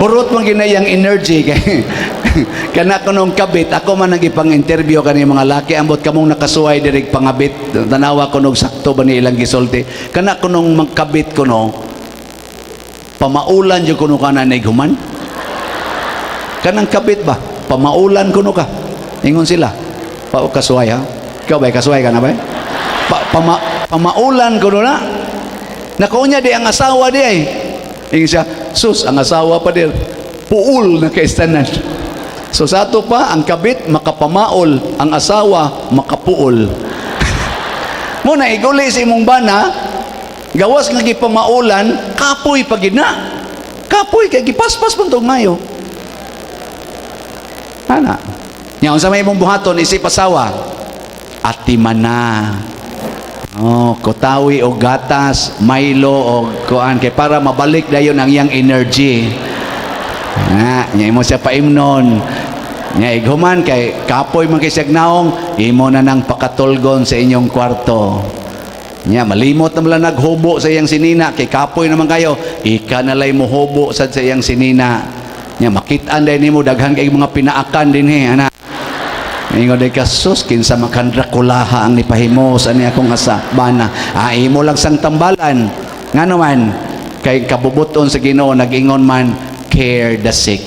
Speaker 1: hurot man gina iyang energy kay kana kunong kabit. Ako man nagipang interview kani mga laki, ambot kamong nakasuway diri pangabit, tanawa kunog sakto ba ni ilang gisulti. Kana kunong magkabit kuno, pamaulan jud kuno kana human. Kanang kabit ba, pamaulan kuno ka, ingon sila. Pa kasuway ha, ikaw ba kasuway ka na ba? Pa, pama, pamaulan kuno na nakunya di ang asawa di ay. Ingon siya, sus, ang asawa pa dir puul na kaistanan. So sa ato pa, ang kabit makapamaol, ang asawa makapuol. Mo na iguli sa imong bana, gawas nga gipamaulan, kapoy pa gid na. Kapoy kay gipaspas man tong mayo. Ana. Nya unsa may imong buhaton isip asawa? Atimana. Oh, kutawi og gatas, Milo og kuan kay para mabalik dayon ang iyang energy. Na, nya imo siya paimnon. Nya ighuman kay kapoy man kay siyag naong, imo na nang pakatulgon sa inyong kwarto. Nya malimot na lang naghubo sa iyang sinina kay kapoy naman kayo, ika na lay mohubo sad sa iyang sinina. Nya makit-an dahil nimo daghan kay mga pinaakan dinhi, ana. Ingon day ka, sus, kinsa makan Drakulaha ang nipahimos ani akong asa bana. Ah, imo lang sang tambalan. Ngano man kay kabubuton sa Ginoo, nag-ingon man, "Care the sick."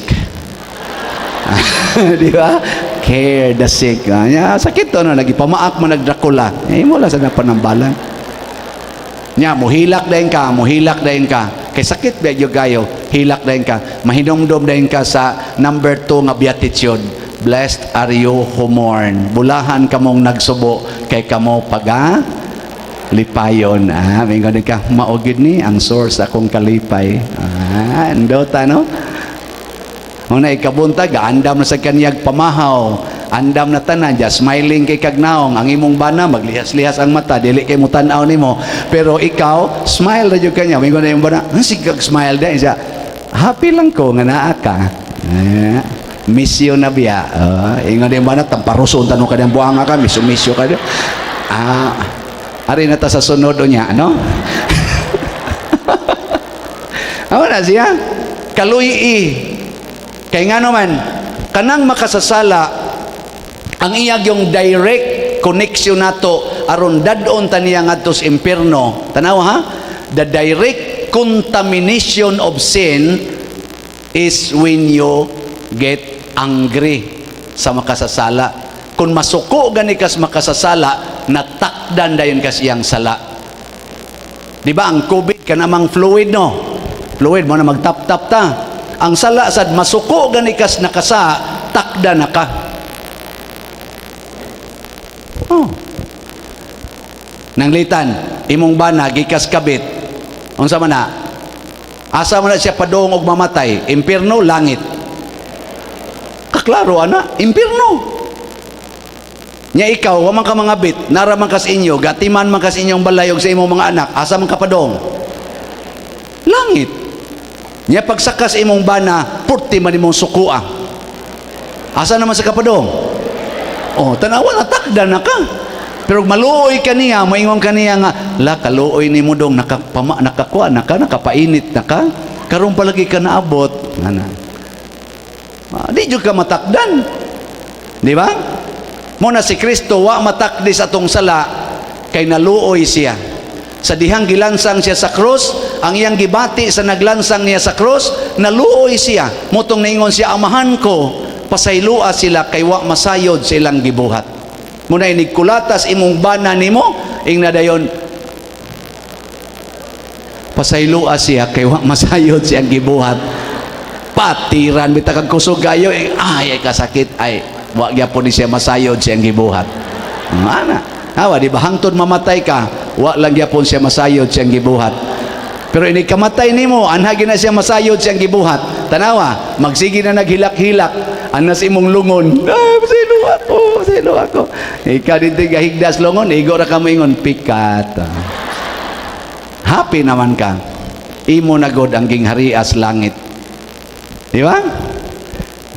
Speaker 1: Di ba? Care the sick. Ah, nya, sakit to no, nagipamaak mo nag-Dracula. Eh, imo lang sa panambalan. Nya, muhilak dayon ka, muhilak dayon ka. Kay sakit ba gyud kayo, hilak dayon ka. Mahinumdom dayon ka sa number 2 nga beatitude. Blessed are you who mourn. Bulahan kamong nagsubo kay kamo paga lipayon. Ah, mingon ka, mao gid ni ang source akong kalipay. Ah, andota no? Mao na ikabuntag, andam na sa kanyag pamahaw, andam na tanan, just smiling kay kagnaong, ang imong bana, maglihas-lihas ang mata, dili kay mo tan-aw nimo. Pero ikaw, smile ra jud kanya. Mingon na yung bana, "Ah, sige smile da siya. Happy lang ko nga naa ka. Eh, miss you na biya." Ingon din bana, tamparuson tanong ka niyang buhanga ka, miss you, miss you ka. Ah, ari na ta sa sunod niya, ano? Amo na siya. Kaluy. Kay nga naman, kanang makasasala, ang iyag yung direct connection nato aron dad-on ta niya ngadto sa impierno. Tanawa ha? The direct contamination of sin is when you get angry sa makasasala. Kung masuko gani kas makasasala, natakdan dayon kas iyang sala. Di ba ang COVID kanamang fluid, no? Fluid mo na magtap-tap ta. Ang sala sad, masuko gani kas nakasa, takda na ka. Oh. Nanglitan, imong bana gikas kabit. Unsa man na? Asa man na siya padung og mamatay? Impierno, langit? Kaklaro ana, impierno. Nya ikaw, wa man ka mga bit, nara man kas inyo, gatiman man kas inyong balay og sa imong mga anak, asa man ka padong? Langit. Nya pagsakas imong bana, purti man imong sukua. Asa naman sa kapadong? Oh, tanawa na, takda na ka. Pero maluoy ka niya, maingon ka niya nga, "La, kaluoy ni mo dong, nakapama, nakakuha, nakapainit na ka, karon palagi ka naabot." Ana. Ah, di jud ka matakdan. Di ba? Mo na si Kristo wa matakdi sa atong sala kay naluoy siya. Sa dihang gilansang siya sa krus, ang iyang gibati sa naglansang niya sa krus, naluoy siya. Motong naingon siya, "Amahan ko, pasaylua sila kay wa masayod sa ilang gibuhat." Muna inig kulatas imong bana nimo, ing nadayon, "Pasaylua siya kay wa masayod siyang gibuhat." Patiran bita kag kusog kayo, eh, ay, ay kasakit, ay wa gyapon ni siya masayod siyang gibuhat. Ana. Hawa, di ba hangtod mamatay ka, wa lang gyapon siya masayod siyang gibuhat. Pero ini kamatay nimo, anha na siya masayod siyang gibuhat. Tanawa, magsige na naghilak-hilak, anas imong lungon. "Ah, pasaylo ako, pasaylo ako." Ikaw dito gahigdas lungon, igo ra ka mo ingon, "Pikat." Happy naman ka. Imo na god ang gingharias langit. Di ba?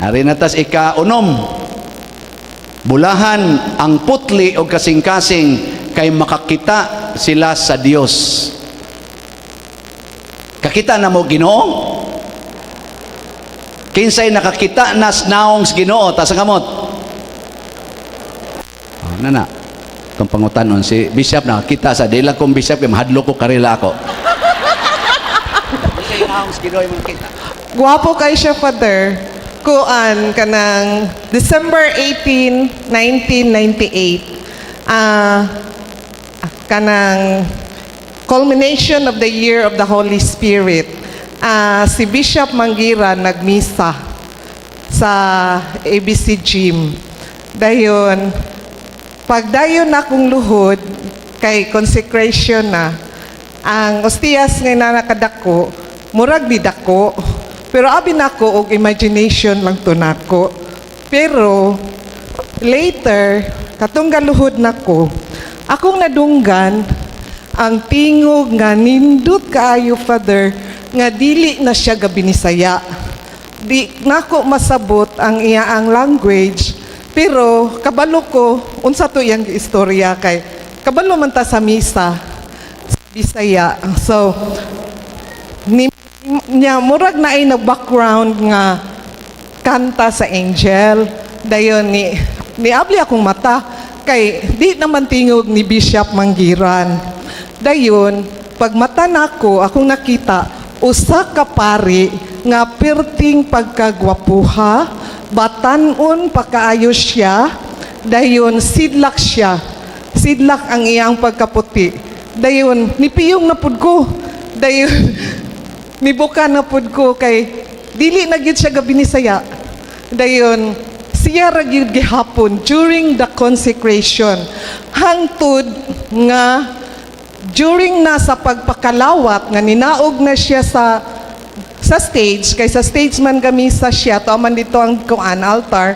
Speaker 1: Ari na tas ika-unom. Bulahan ang putli o kasing-kasing kay makakita sila sa Dios. Kakita na mo Ginoo? Kinsay nakakita na sa naong sa Ginoo? Taas ang kamot. Oh, nana. Itong pangutanon, si Bishop na kita sa dila kong Bishop, kay mahadlok ko karila ako. Kinsay naong sa Ginoo imong nakita?
Speaker 13: Guwapo kay siya, Father. Kuan, kanang December 18, 1998. Ah, kanang culmination of the year of the Holy Spirit. Ah, si Bishop Mangira nagmisa sa ABC Gym. Dayon, pagdayon akong luhod, kay consecration na, ang ostiyas nga na nakadako, murag ni dako. Pero abi nako og imagination lang to nako. Pero later, katong galuhod nako, akong nadunggan ang tingog nga nindot kaayo, Father, nga dili na siya gabinisaya. Di nako masabot ang iyaang language, pero kabalo ko unsa to iyang istorya kay kabalo man ta sa misa sa Bisaya. So ni niya murag na ay na background nga kanta sa angel. Dayon ni niabli akong mata kay di naman tingog ni Bishop Manggiran. Dayon pag mata nako, akong nakita usa ka pari nga perting pagkagwapuha, batanon pakaayo siya. Dayon sidlak siya, sidlak ang iyang pagkaputi. Dayon nipiyong na pud ko. Dayon nibuka na pud ko kay dili na gyud siya gabinisaya. Dayon siya ra gyud gihapon during the consecration hangtod nga during na sa pagpakalawat nga ninaog na siya sa Sa stage, kay sa stage man kami sa siya, to man dito ang kuan altar.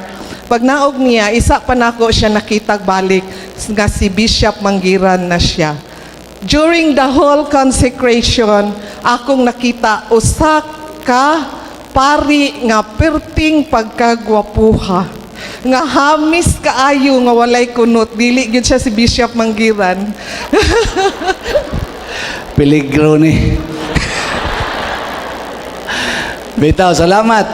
Speaker 13: Pag naog niya, isa pa nako siya nakitag balik nga si Bishop Manggiran na siya. During the whole consecration, akong nakita usa ka pari nga perting pagkagwapuha. Nga hamis kaayo nga walay kunot, dili gyud siya si Bishop Manggiran.
Speaker 1: Peligro ni. Bitaw, salamat.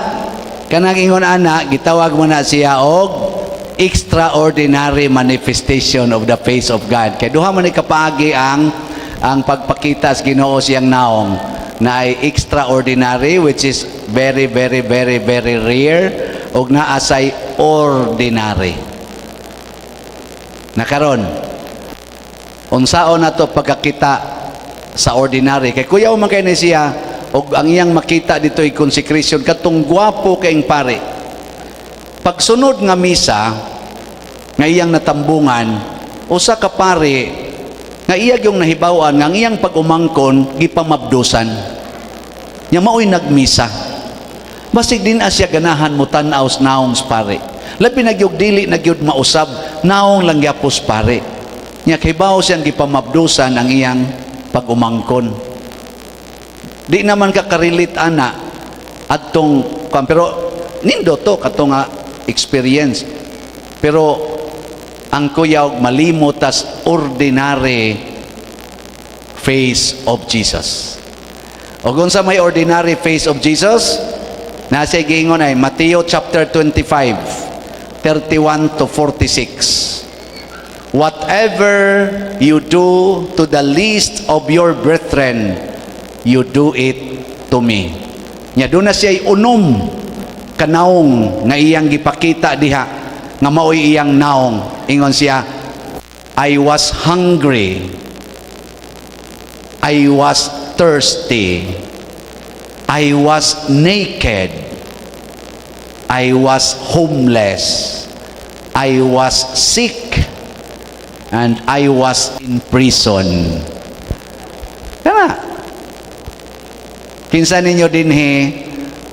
Speaker 1: Kanang ingon ana, gitawag mo na siya og extraordinary manifestation of the face of God. Kay duha man ni kapaagi ang pagpakita sa Ginoo siyang naong na ay extraordinary, which is very, very, very, very rare, ug naa say ordinary. Nakaron unsaon na to pagkakita sa ordinary? Kay kuyaw man kay ni siya og ang iyang makita dito ay consecration, katong gwapo kayong pare. Pagsunod nga misa nga iyang natambungan, usa ka pare nga iya yung nahibaw-an nga ang iyang pag-umangkon gipamabdusan nya, maoy nagmisa. Basig din siya ganahan mo tan-aw sa naong sa pare, labi na gyud dili na gyud mausab, naong lang gyapos pare nya. Kahibaw siyang gipamabdusan ang iyang pag-umangkon. Di naman ka ka-relate ana adtong kuan, pero nindo to katong nga experience. Pero ang kuyaw malimot tas ordinary face of Jesus. O kung sa may ordinary face of Jesus, nasa giingon ay Mateo chapter 25, 31 to 46. "Whatever you do to the least of your brethren, you do it to me." Nya doon na siya unom kanaong nga iyang gipakita diha nga maoy iyang naong. Ingon siya, "I was hungry. I was thirsty. I was naked. I was homeless. I was sick. And I was in prison." Tama. Kinsa ninyo dinhi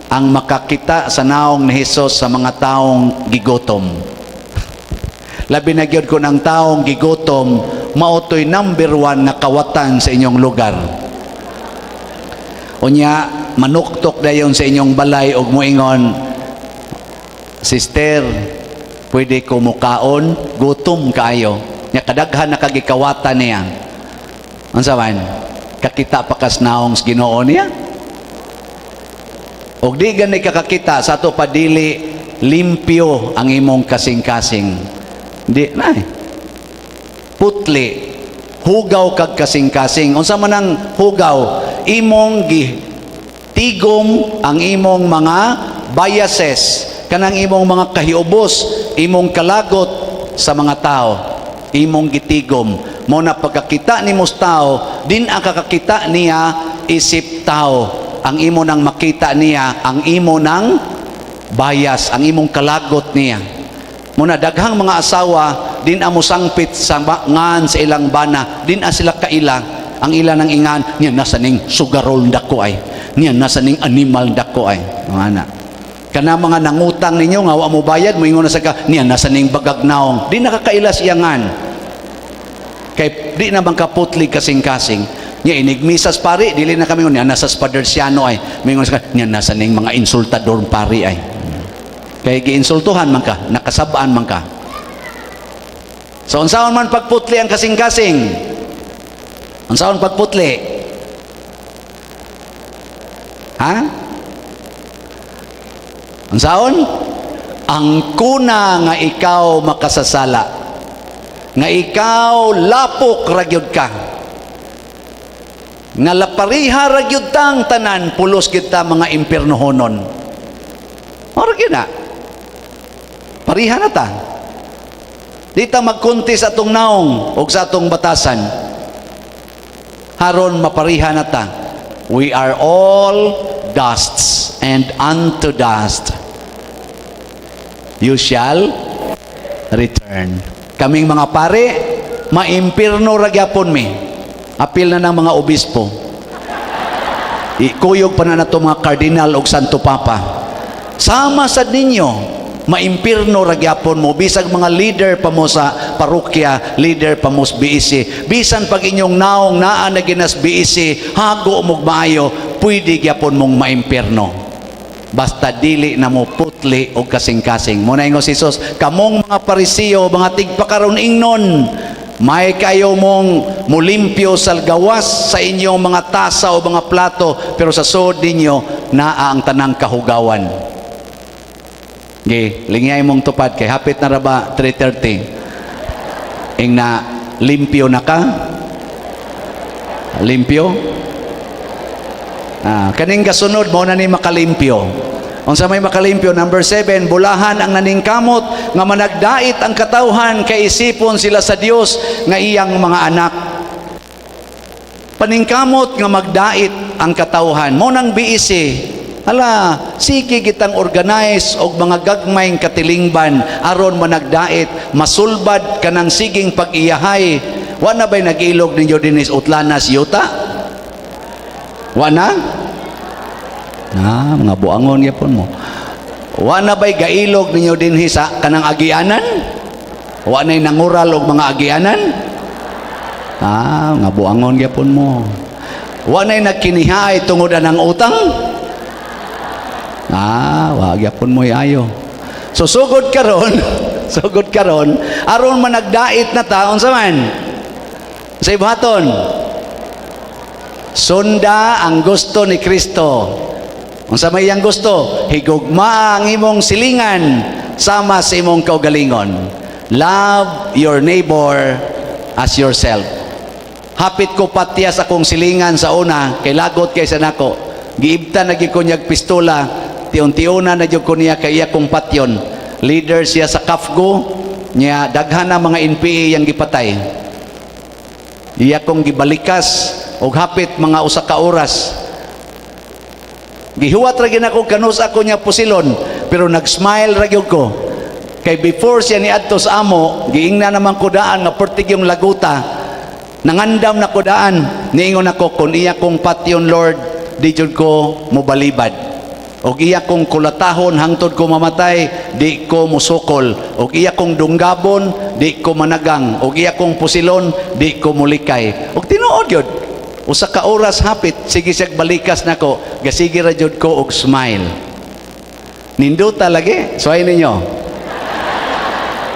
Speaker 1: ang makakita sa naong ni Jesus sa mga taong gigotom? Labi na gyud kung ang taong gigotom mao to'y number one nga kawatan sa inyong lugar. Unya, manuktok dayon sa inyong balay og moingon, "Sister, pwede ko mukaon, gutom kaayo." Nya kadaghan na kagikawatan niya. Unsa man? Kakita pa kas naong sa Ginoo niya? Og di gani kakakita sa ato pa, dili limpyo ang imong kasing-kasing. Di na eh. Putli, hugaw kag kasing-kasing. Unsa man ang hugaw? Imong gitigom ang imong mga biases, kanang imong mga kahiubos, imong kalagot sa mga tao. Imong gitigom. Mo na pagkakita nimo sa tao, din ang kakakita niya isip tao. Ang imo nang makita niya, ang imo nang bias, ang imong kalagot niya. Muna daghang mga asawa din amo sangpit sa ngan sa ilang bana, din a sila kaila ang ila nang ingan niya, "Nasa ning sugarol dako ay, niya nasa ning animal dako ay." Mga ana kana mga nangutang ninyo nga wa mo bayad, moingon na sa ka niya, "Nasa ning bagag naong." Di nakakaila siya ngan kay di naman kaputli kasing-kasing niya. Inig-misas pari, dili na kami niya, "Nasa Spadersiano ay." Moingon sa niya, "Nasa ning mga insultador pari ay," kay giinsultuhan man ka, nakasabaan man ka. So unsaon man pagputli ang kasing-kasing? Unsaon pagputli, ha? Unsaon ang kuna nga ikaw makasasala, nga ikaw lapok ra gyud ka, nga lapariha ra gyud tang tanan, pulos gyud ta mga impiernohonon? Ora gyud na pariha na ta. Di ta magkunti sa atong naong o sa atong batasan haron mapariha na ta. We are all dusts, and unto dust you shall return. Kaming mga pare, maimpirno ra gyapon mi. Apil na ng mga obispo. Ikuyog pa na nato mga kardinal og Santo Papa. Sama sad ninyo, maimpirno ra gyapon mo bisag mga leader pa mo sa parokya, leader pa mo sa BEC. Bisan pag inyong naong naa na ginas BEC, hago mog maayo, pwede gyapon mong maimpirno. Basta dili na mo putli og kasing-kasing. Mao na ingon si Jesus, kamong mga Parisiyo, mga tigpakaron ingnon, may kayo mong mulimpyo sa gawas sa inyong mga tasa o mga plato, pero sa suod ninyo, naa ang tanang kahugawan. Ge, lingyay mong tupad kay hapit na ra ba 3:30. Ing na limpyo na ka? Limpyo? Ah, kaning kasunod mao na ni makalimpyo. Unsa may makalimpyo? Number 7, bulahan ang naningkamot nga managdait ang katawhan kay isipon sila sa Dios nga iyang mga anak. Paningkamot nga magdait ang katawhan. Mao nang BEC, hala, sige kitang organize og mga gagmayng katilingban aron managdait, masulbad kanang siging pag-iyahay. Wa na ba'y nag-ilog ninyo dinhi sa Utlanas, yuta? Wa na? Na, mga buangon gyapon mo. Wa na ba'y gailog ninyo dinhi sa kanang agianan? Wa na'y nangural og mga agianan? Ah, mga buangon gyapon mo. Wa na'y nagkinihaay tungod anang utang? Ah, wa gyapon mo ayo. So sugod karon, aron managdait na ta, unsa man? Sa ibuhaton? Sunda ang gusto ni Kristo. Unsa may iyang gusto? Higugma ang imong silingan sama sa imong kaugalingon. Love your neighbor as yourself. Hapit ko patyas akong silingan sa una, kay lagot kay sa nako. Giibta na gyud ko niyag pistola, tiun-tiuna na gyud ko niya kay iya kong patyon. Leader siya sa CAFGU, niya daghan na mga NPA yang gipatay. Iya kong gibalikas og hapit mga usa ka oras. Gihuwat ra gyud ako kanus ako niya pusilon, pero nag-smile ra gyud ko. Kay before siya niadto sa amo, giingna naman ko daan nga pertig yung laguta. Nangandam na ko daan, niingon ako kun iya kong patyon, Lord, di jud ko mobalibad. Og iya kong kulatahon hangtod ko mamatay, di ko musukol. Og iya kong dunggabon, di ko managang. Og iya kong pusilon, di ko mulikay. Og tinuod gyud. Usa ka oras hapit, sige siya balikas nako, gasige ra jud ko og smile. Ninduta lagi, suway ninyo.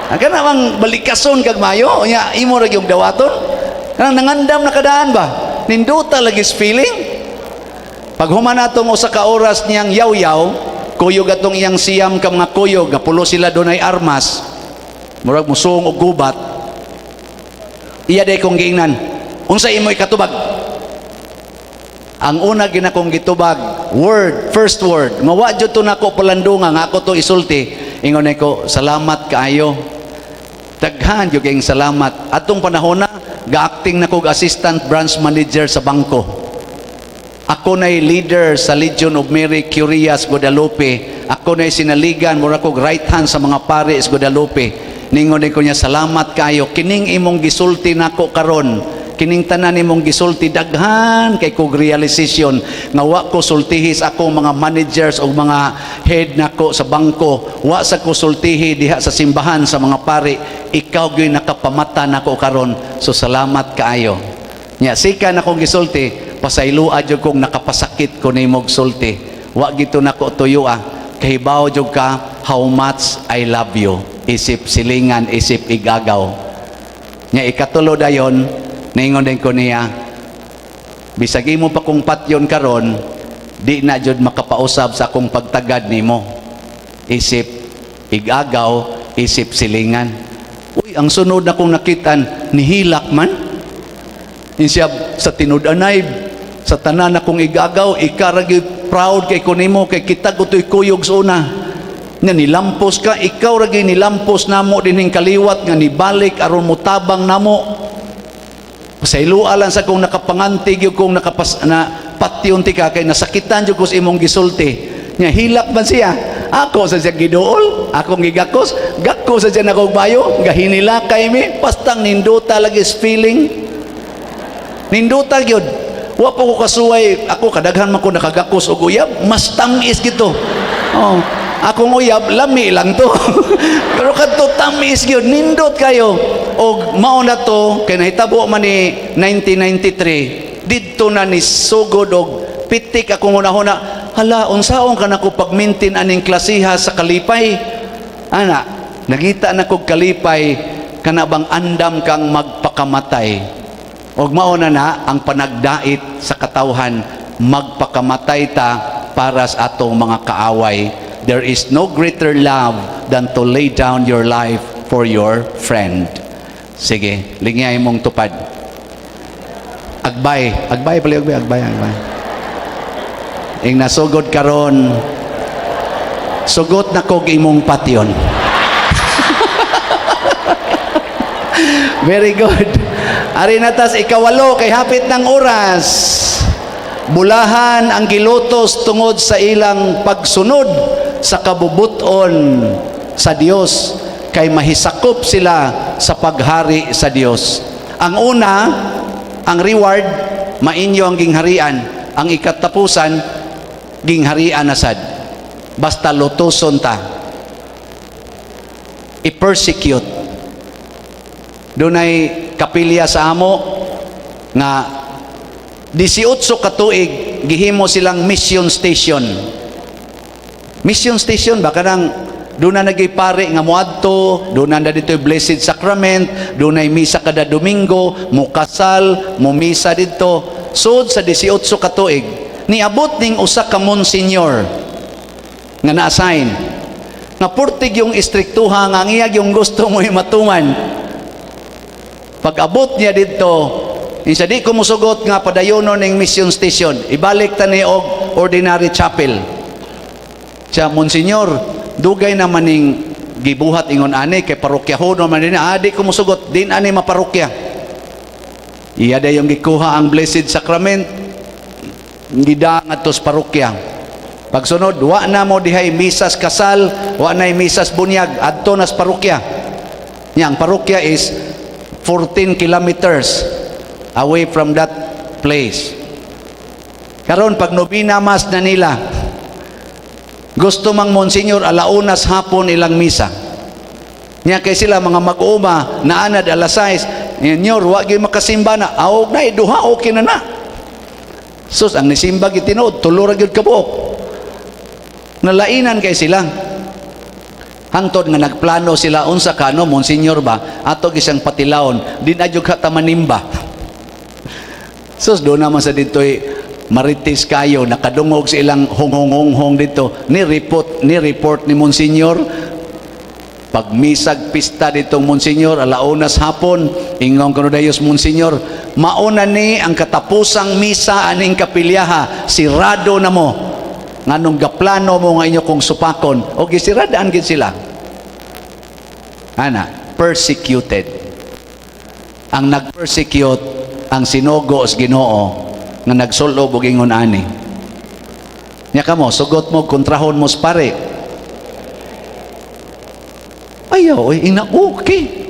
Speaker 1: Ang kana mang balikason kag mayo, unya imo ra gyud dawaton. Kanang nangandam na kadaan ba? Ninduta lagi feeling. Pag human natong usa ka oras niyang yaw-yaw, kuyog atong iyang siyam ka mga kuyog, gapulo sila dunay armas, murag musuong og gubat. Iya day kong giingnan, unsa imoy katubag? Ang una ginakong gitubag, word, first word, nga wa jud to nako palandunga nga ako to isulti. Ingon ko, salamat kaayo. Daghan jud kayong salamat. Atong panahon na, ga-acting na kog assistant branch manager sa bangko. Ako na'y leader sa Legion of Mary Curias Guadalupe. Ako na'y sinaligan, mura kog right hand sa mga pare sa Guadalupe. Ningon ko niya, salamat kayo. Kining imong gisulti nako karon. Kining tanan imong gisulti daghan kay kog realization nga wa ko sultihi sa akong mga managers o mga head nako sa bangko. Wa sa ko sultihi diha sa simbahan sa mga pare. Ikaw gyud nakapamata nako karon. So salamat kaayo. Nya sika na kong gisulti, pasayloa jud kong nakapasakit ko nimog sulti. Wa gito nako tuyo ah. Kahibaw jud ka how much I love you. Isip silingan, isip igagaw. Nya ikatulo dayon, ningon din ko niya, bisag imo pa kong patyon karon, di na jud makapausab sa akong pagtagad nimo. Isip igagaw, isip silingan. Uy, ang sunod na kong nakitan, nihilak man. Siya sa tinud-anay, sa tanan akong igagaw, ikaragi proud kay kunimo, kay kita guto'y kuyog sa una. Nga nilampos ka, ikaw ragi nilampos namo dinhing kaliwat nga nibalik aron motabang namo. Pasayloa lang sa kung nakapangantig yung kung nakapas na patyon ti ka kay nasakitan jud ko sa imong gisulti. Nya hilak man siya. Ako sa siya giduol, akong gigakos, gakos sa siya nakog bayo, gahinila kay mi, pastang ninduta lagi is feeling. Ninduta gyud. Wa pa ko kasuway, ako kadaghan man ko nakagakos og uyab, mas tamis gito. Oh, akong uyab lami lang to. Pero kadto tamis gyud, nindot kayo. Og mao na to kay nahitabo man ni 1993, didto na ni sugod og pitik akong hunahuna, hala, unsaon ka nako pag-maintain aning klasiha sa kalipay? Ana, nangita na kog kalipay kana bang andam kang magpakamatay. Og mao na na ang panagdait sa katawhan, magpakamatay ta para sa atong mga kaaway. There is no greater love than to lay down your life for your friend. Sige, lingyay mong tupad. Agbay, agbay pala, agbay, agbay, agbay. Ing nasugod karon, sugot na kog imong patyon. Very good. Ari natas ikawalo kay hapit ng oras. Bulahan ang gilutos tungod sa ilang pagsunod sa kabubuton sa Dios kay mahisakop sila sa paghari sa Dios. Ang una, ang reward, mainyo ang gingharian. Ang ikatapusan, gingharian na sad. Basta lutuson ta. I-persecute. Dunay kapilya sa amo nga 18 ka tuig gihimo silang mission station. Mission station ba kanang doon na nagipare nga moadto, doon na dito Blessed Sacrament, doon na misa kada Domingo, mukasal, mumisa didto. Sud sa 18 ka tuig, niabot ning usa ka monsignor nga na-assign nga purtig yung istriktuha nga ang iyag yung gusto mo matuman. Pag-abot niya didto, insa di ko musugot nga padayonon ning mission station, ibalik ta ni og ordinary chapel. Siya, "Monsignor, dugay naman ning gibuhat ingon ani kay parokyahon man din." "Ah, di ko musugot, din ani maparokya." Iya dayong gikuha ang Blessed Sacrament, gida ngadto sa parokya. Pagsunod, wa na mo dihay misas kasal, wa na misas bunyag, adto na sa parokya. Nya ang parokya is 14 kilometers away from that place. Karon pag nobina mas na nila, gusto mang monsignor alaunas hapon ilang misa. Nya kay sila mga mag-uma naanad alas 6, "Senyor, wa gyud makasimba na." "Awog na duha, okay na na." Sus, ang nisimba gitinuod, tulo ra gyud kabuok. Nalainan kay sila. Hangtod nga nagplano sila, unsa ka no monsignor ba ato isang patilawon din adyo ka ta manimba. Sus, doon naman sa dito'y marites kayo, nakadungog sa ilang honghong-honghong dito, ni report ni monsignor. Pag misag pista ditong monsignor, alaunas hapon, ingon kuno dayos monsignor, "Mauna ni ang katapusang misa aning kapilyaha, sirado na mo. Nganong gaplano mo nga inyo kong supakon?" O gisiradaan gid sila. Ana, persecuted. Ang nag-persecute, ang sinugo sa Ginoo nga nagsulob og ingon ani. Nya kamo, sugot mo kontrahon mo sa pare. Ayaw, oy, ina okay.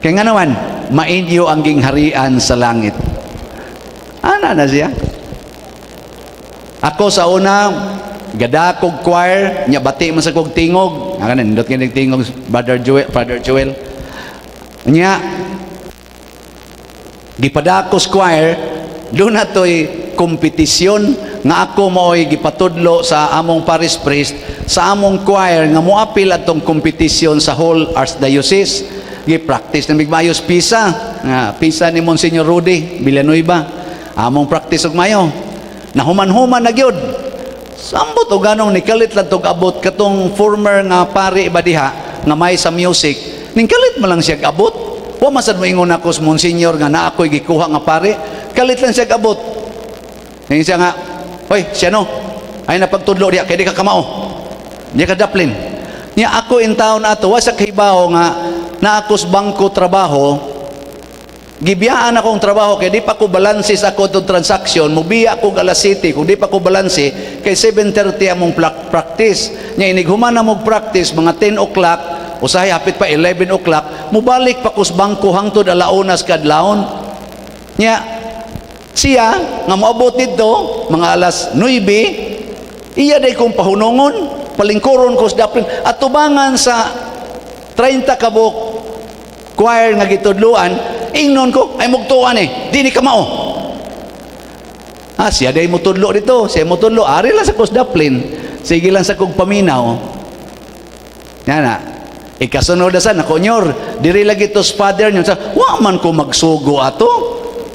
Speaker 1: Kaya nga naman, mainyo ang gingharian sa langit. Ana na siya. Ako sa una, gada kog choir, nya bati man sa kog tingog. Nga nindot kini tingog Brother Joel, Father Joel. Nya gipadako sa choir, doon na to'y kompetisyon nga ako mo'y gipatudlo sa among parish priest sa among choir nga moapil atong kompetisyon sa whole archdiocese. Gi-practice na migmayos pisa nga pisa ni Monsignor Rudy Villanueva. Among practice og mayo, nahuman-human na gyud. Sambot og ganong nikalit lang tog abot katong former nga pari ba diha nga may sa music, ningkalit man lang siya abot. Wa man sad moingon ako sa Monsignor nga naa ako'y gikuha nga pare. Kalit lang siya abot. Ngayon siya nga, "Hoy, siya no, ay napagtudlo diya, kay di ka kamao. Di ka daplin." Nya ako in town ato, wa sa kahibaw nga na ako sa bangko trabaho, gibiyaan akong trabaho kay di pa ko balanse sa ako itong transaction, mubiya ko alas city, kung di pa ko balanse, kay 7:30 among practice. Nya inighuman na mong practice, mga 10 o'clock, usahay hapit pa 11 o'clock, mubalik pa ko sa bangko hangtod alaunas kadlawon. Nya, Siya nga moabot didto mga alas 9, iya day kong pahunongon, palingkuron ko sa daplin at tubangan sa 30 kabuk choir nga gitudluan, ingnon ko, "Ay mugtuan eh, di ni kamao." Ah, siya day mo tudlo dito, siya mo tudlo, ari lang sa kos daplin, sige lang sa kog paminaw. Yan na. Ikasunod na sa nakonyor, diri lagi to father nyo. Sa, wa man ko magsugo ato.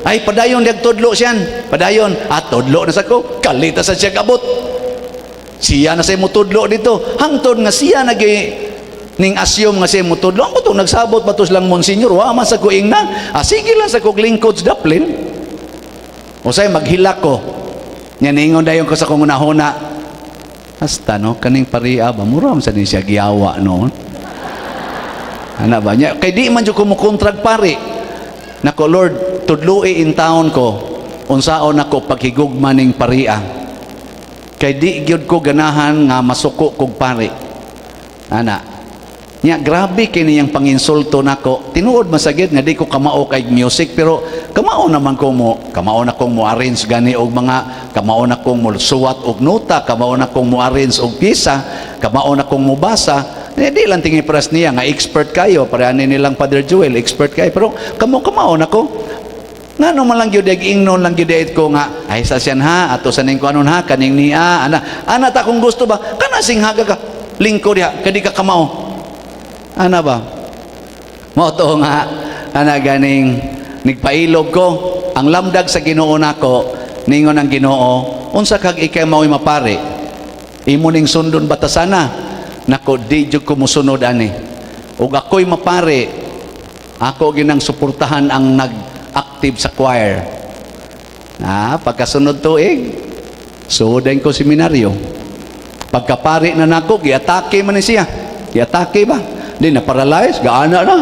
Speaker 1: Ay, padayon diag tudlo siyan. Padayon. Ah, tudlo na sa ko. Kalita sa siya kabot. Siya na sa mo tudlo dito. Hangtod nga siya nagi ning assume nga siya mo tudlo. Ang kutong nagsabot pa to silang monsignor. Wa man sa ko ingna. Ah, sige lang sa kog lingkod sa daplin. O say maghilak ko. Nya ningon dayon ko sa kong unahuna. Hasta no, kaning paria ba, mura man sa ni siya giyawa noon. Ana ba niya? Kay di man jud ko mo kontrag pare. Nako Lord, tudloi in taon ko unsaon nako paghigugma ning paria. Kay di gyud ko ganahan nga masuko kog pare. Ana. Nya grabe kay niyang panginsulto nako. Tinuod masagid nga di ko kamao kay music, pero kamao naman ko mo, kamao na kong mo arrange gani og mga, kamao na kong mo suwat og nota, kamao na kong mo arrange og pyesa, kamao na kong mobasa. Eh, di lang tingi pras niya nga expert kayo, pareha nilang Father Joel, expert kayo, pero kamo kamao na ko. Ngano man lang gyud ingnon lang gyud ko nga ay sa siyan ha, ato sa ning kuanon ha, kaning niya ana ana ta kung gusto ba kana singhaga ka lingkod diha kadi ka kamao. Ana ba? Mao to nga ana ganing nigpailog ko ang lamdag sa Ginoo nako. Ningon ang Ginoo, "Unsa kag ikay mao'y mapari, imo ning sundon batasana?" Nako, di jud ko mosunod ani. Ug ako'y mapari, ako ginang suportahan ang nag-active sa choir. Ah, pagkasunod tuig, suodan ko seminaryo. Pagkapari na nako, giatake man ni siya. Giatake ba? Di na paralyze, gaana na.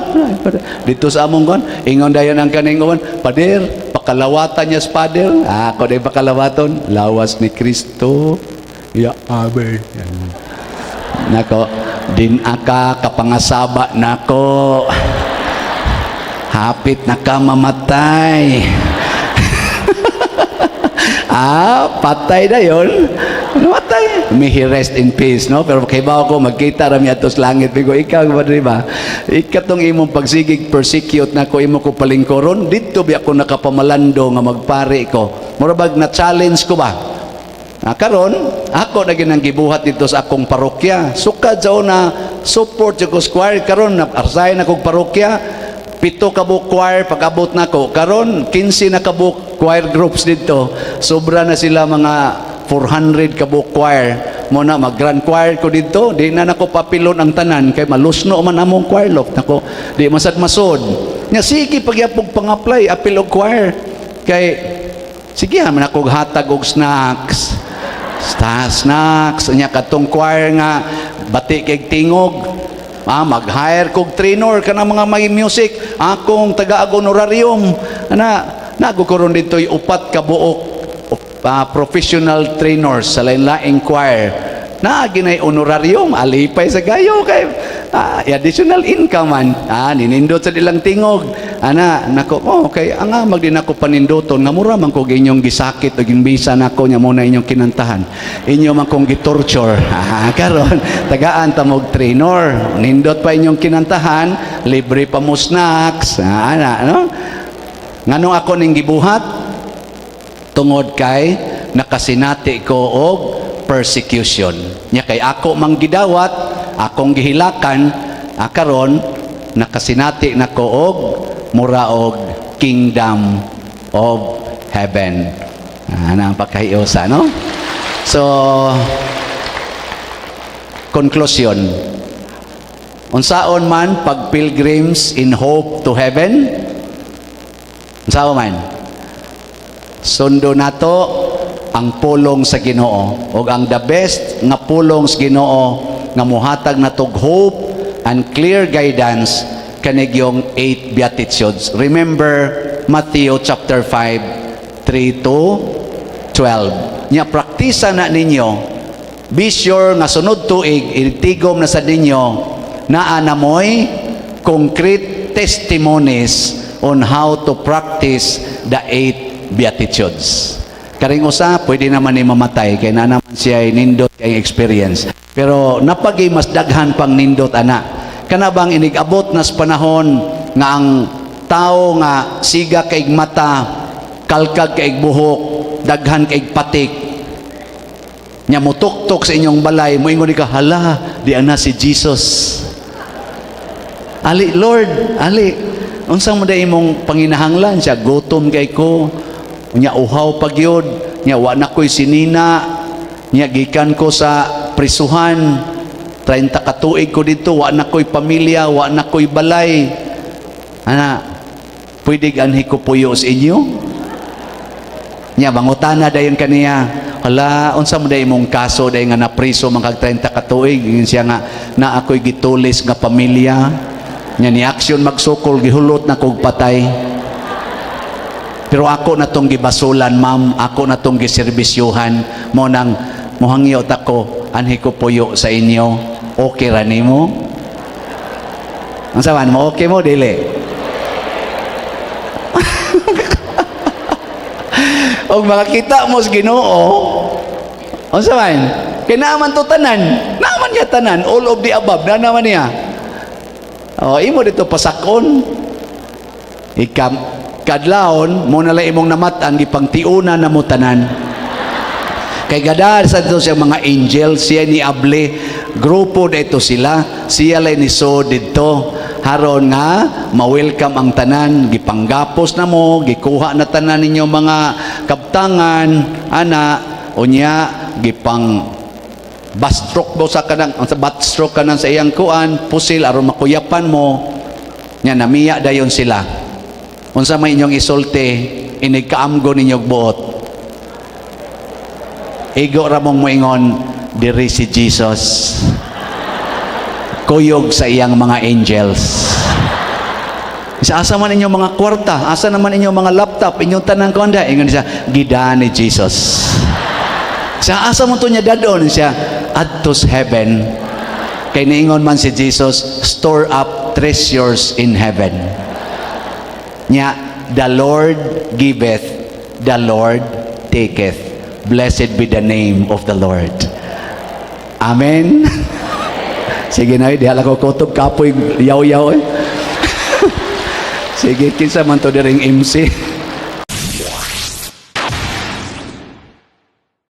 Speaker 1: Dito sa among kon, ingon dayon ang kaning uwan, "Pader, pakalawatan niya sa pader." Ah, ako day pakalawaton, lawas ni Kristo. Ya, amen. Nako, din aka kapangasaba nako. Hapit na ka mamatay. Ah, patay na yon. Namatay. May he rest in peace, no? Pero kay ko, magkita rami ato sa langit. Bigo, ikaw, ba, di ba? Ikatong imong pagsigig persecute na ko, imo ko palingkoron, dito bi ako nakapamalando nga magpari ko. Mura bag na-challenge ko ba? Ah, karon ako na ginang gibuhat dito sa akong parokya. Sukad sa una, support jud ko sa choir. Karon na arsay na kog parokya. 7 ka buok choir pag-abot nako. Karon 15 na ka buok choir groups dito. Sobra na sila, mga 400 ka buok choir. Mo na mag grand choir ko dito, di na nako papilon ang tanan kay malusno man among choir loft nako. Di masad masod. Nya sige pagyapog pang-apply apil og choir. Kay sige man ako hatag og snacks. Snacks nya katong choir nga bati kay tingog. Ah, mag-hire kog trainer kanang mga may music, akong taga honorarium. Ana, nago ko ron dito upat ka buok professional trainers sa lain-laing choir. Naa ginay honorarium, alipay sa gayo kay additional income man. Ah, ninindot sa ilang tingog. Ana, nako, oh, okay, ang amag din ako paninduton nga mura man kog inyong gisakit o ginbisa nako nya mo na inyong kinantahan. Inyo man kong gitorture. Ah, karon tagaan ta mog trainer. Nindot pa inyong kinantahan, libre pa mo snacks. Ah, ana, no? Nganong ako ning gibuhat? Tungod kay nakasinati ko og persecution. Nya kay ako mang gidawat, akong gihilakan, ah, karon nakasinati nako og mura og kingdom of heaven. Ah, ana ang pagkahiusa, no? So, conclusion. Unsaon man pag pilgrims in hope to heaven? Unsaon man? Sundo nato ang pulong sa Ginoo ug ang the best nga pulong sa Ginoo nga muhatag natog hope and clear guidance kanigyong eight beatitudes. Remember Matthew chapter 5 3 to 12. Nya praktisa na ninyo. Be sure nga sunod tuig itigom na sa ninyo naa na mo'y concrete testimonies on how to practice the eight Beatitudes. Karing usa, pwede naman ni mamatay kay na naman siya ay nindot kay experience. Pero napagi mas daghan pang nindot ana. Kana bang inig-abot nas panahon nga ang tao nga siga kay mata, kalkag kay buhok, daghan kay patik, nya mutuktok sa inyong balay, moingon ka, "Hala, di ana si Jesus. Ali, Lord, ali. Unsa mo day imong panginahanglan?" Siya, "Gutom kay ko. Nya uhaw pa gyud. Nya wa na ko'y sinina. Nya gikan ko sa prisuhan. 30 ka tuig ko dito, wa na ko'y pamilya, wa na ko'y balay. Ana, pwede anhi ko puyo sa inyo?" Nya mangutana dayon kaniya, "Hala, unsa mo day imong kaso day nga napriso man kag 30 ka tuig?" Ingon siya nga, "Na ako'y gitulis nga pamilya. Nya ni aksyon magsukol, gihulot na kog patay. Pero ako na tong gibasulan, ma'am, ako na tong giserbisyuhan mo nang muhangyot ako, anhi ko puyo sa inyo. Okay ra nimo?" Unsa man mo, okay mo dili? Og makakita mo sa Ginoo, unsa man? Kay naa man to tanan, naa man niya tanan, all of the above, na naman niya. Oh, imo dito pasakon. Ika kadlawon mo na lang imong namatan, gipangtiuna na mo tanan. Kay gada sa dito siya mga angel, siya ni able, grupo dito sila, siya lay ni so didto. Haron nga ma-welcome ang tanan, gipanggapos na mo, gikuha na tanan ninyo mga kabtangan, ana, unya gipang bastroke mo sa kanang ang sa batstroke kanan sa iyang kuan pusil aron makuyapan mo. Nya namiya dayon sila, unsa may inyong isulti inig kaamgo ninyo buot? Igo ra mong moingon, "Diri si Jesus kuyog sa iyang mga angels." Sa asa man inyong mga kwarta, asa naman inyong mga laptop, inyong tanang konda? Ingon siya, "Gida ni Jesus." Sa asa mo to niya dadon siya? "Adtos heaven." Kay niingon man si Jesus, "Store up treasures in heaven." Nya, the Lord giveth, the Lord taketh. Blessed be the name of the Lord. Amen. Sige na, di hala ko kutob, kapoy yaw-yaw eh. Sige, kinsa man to diring MC.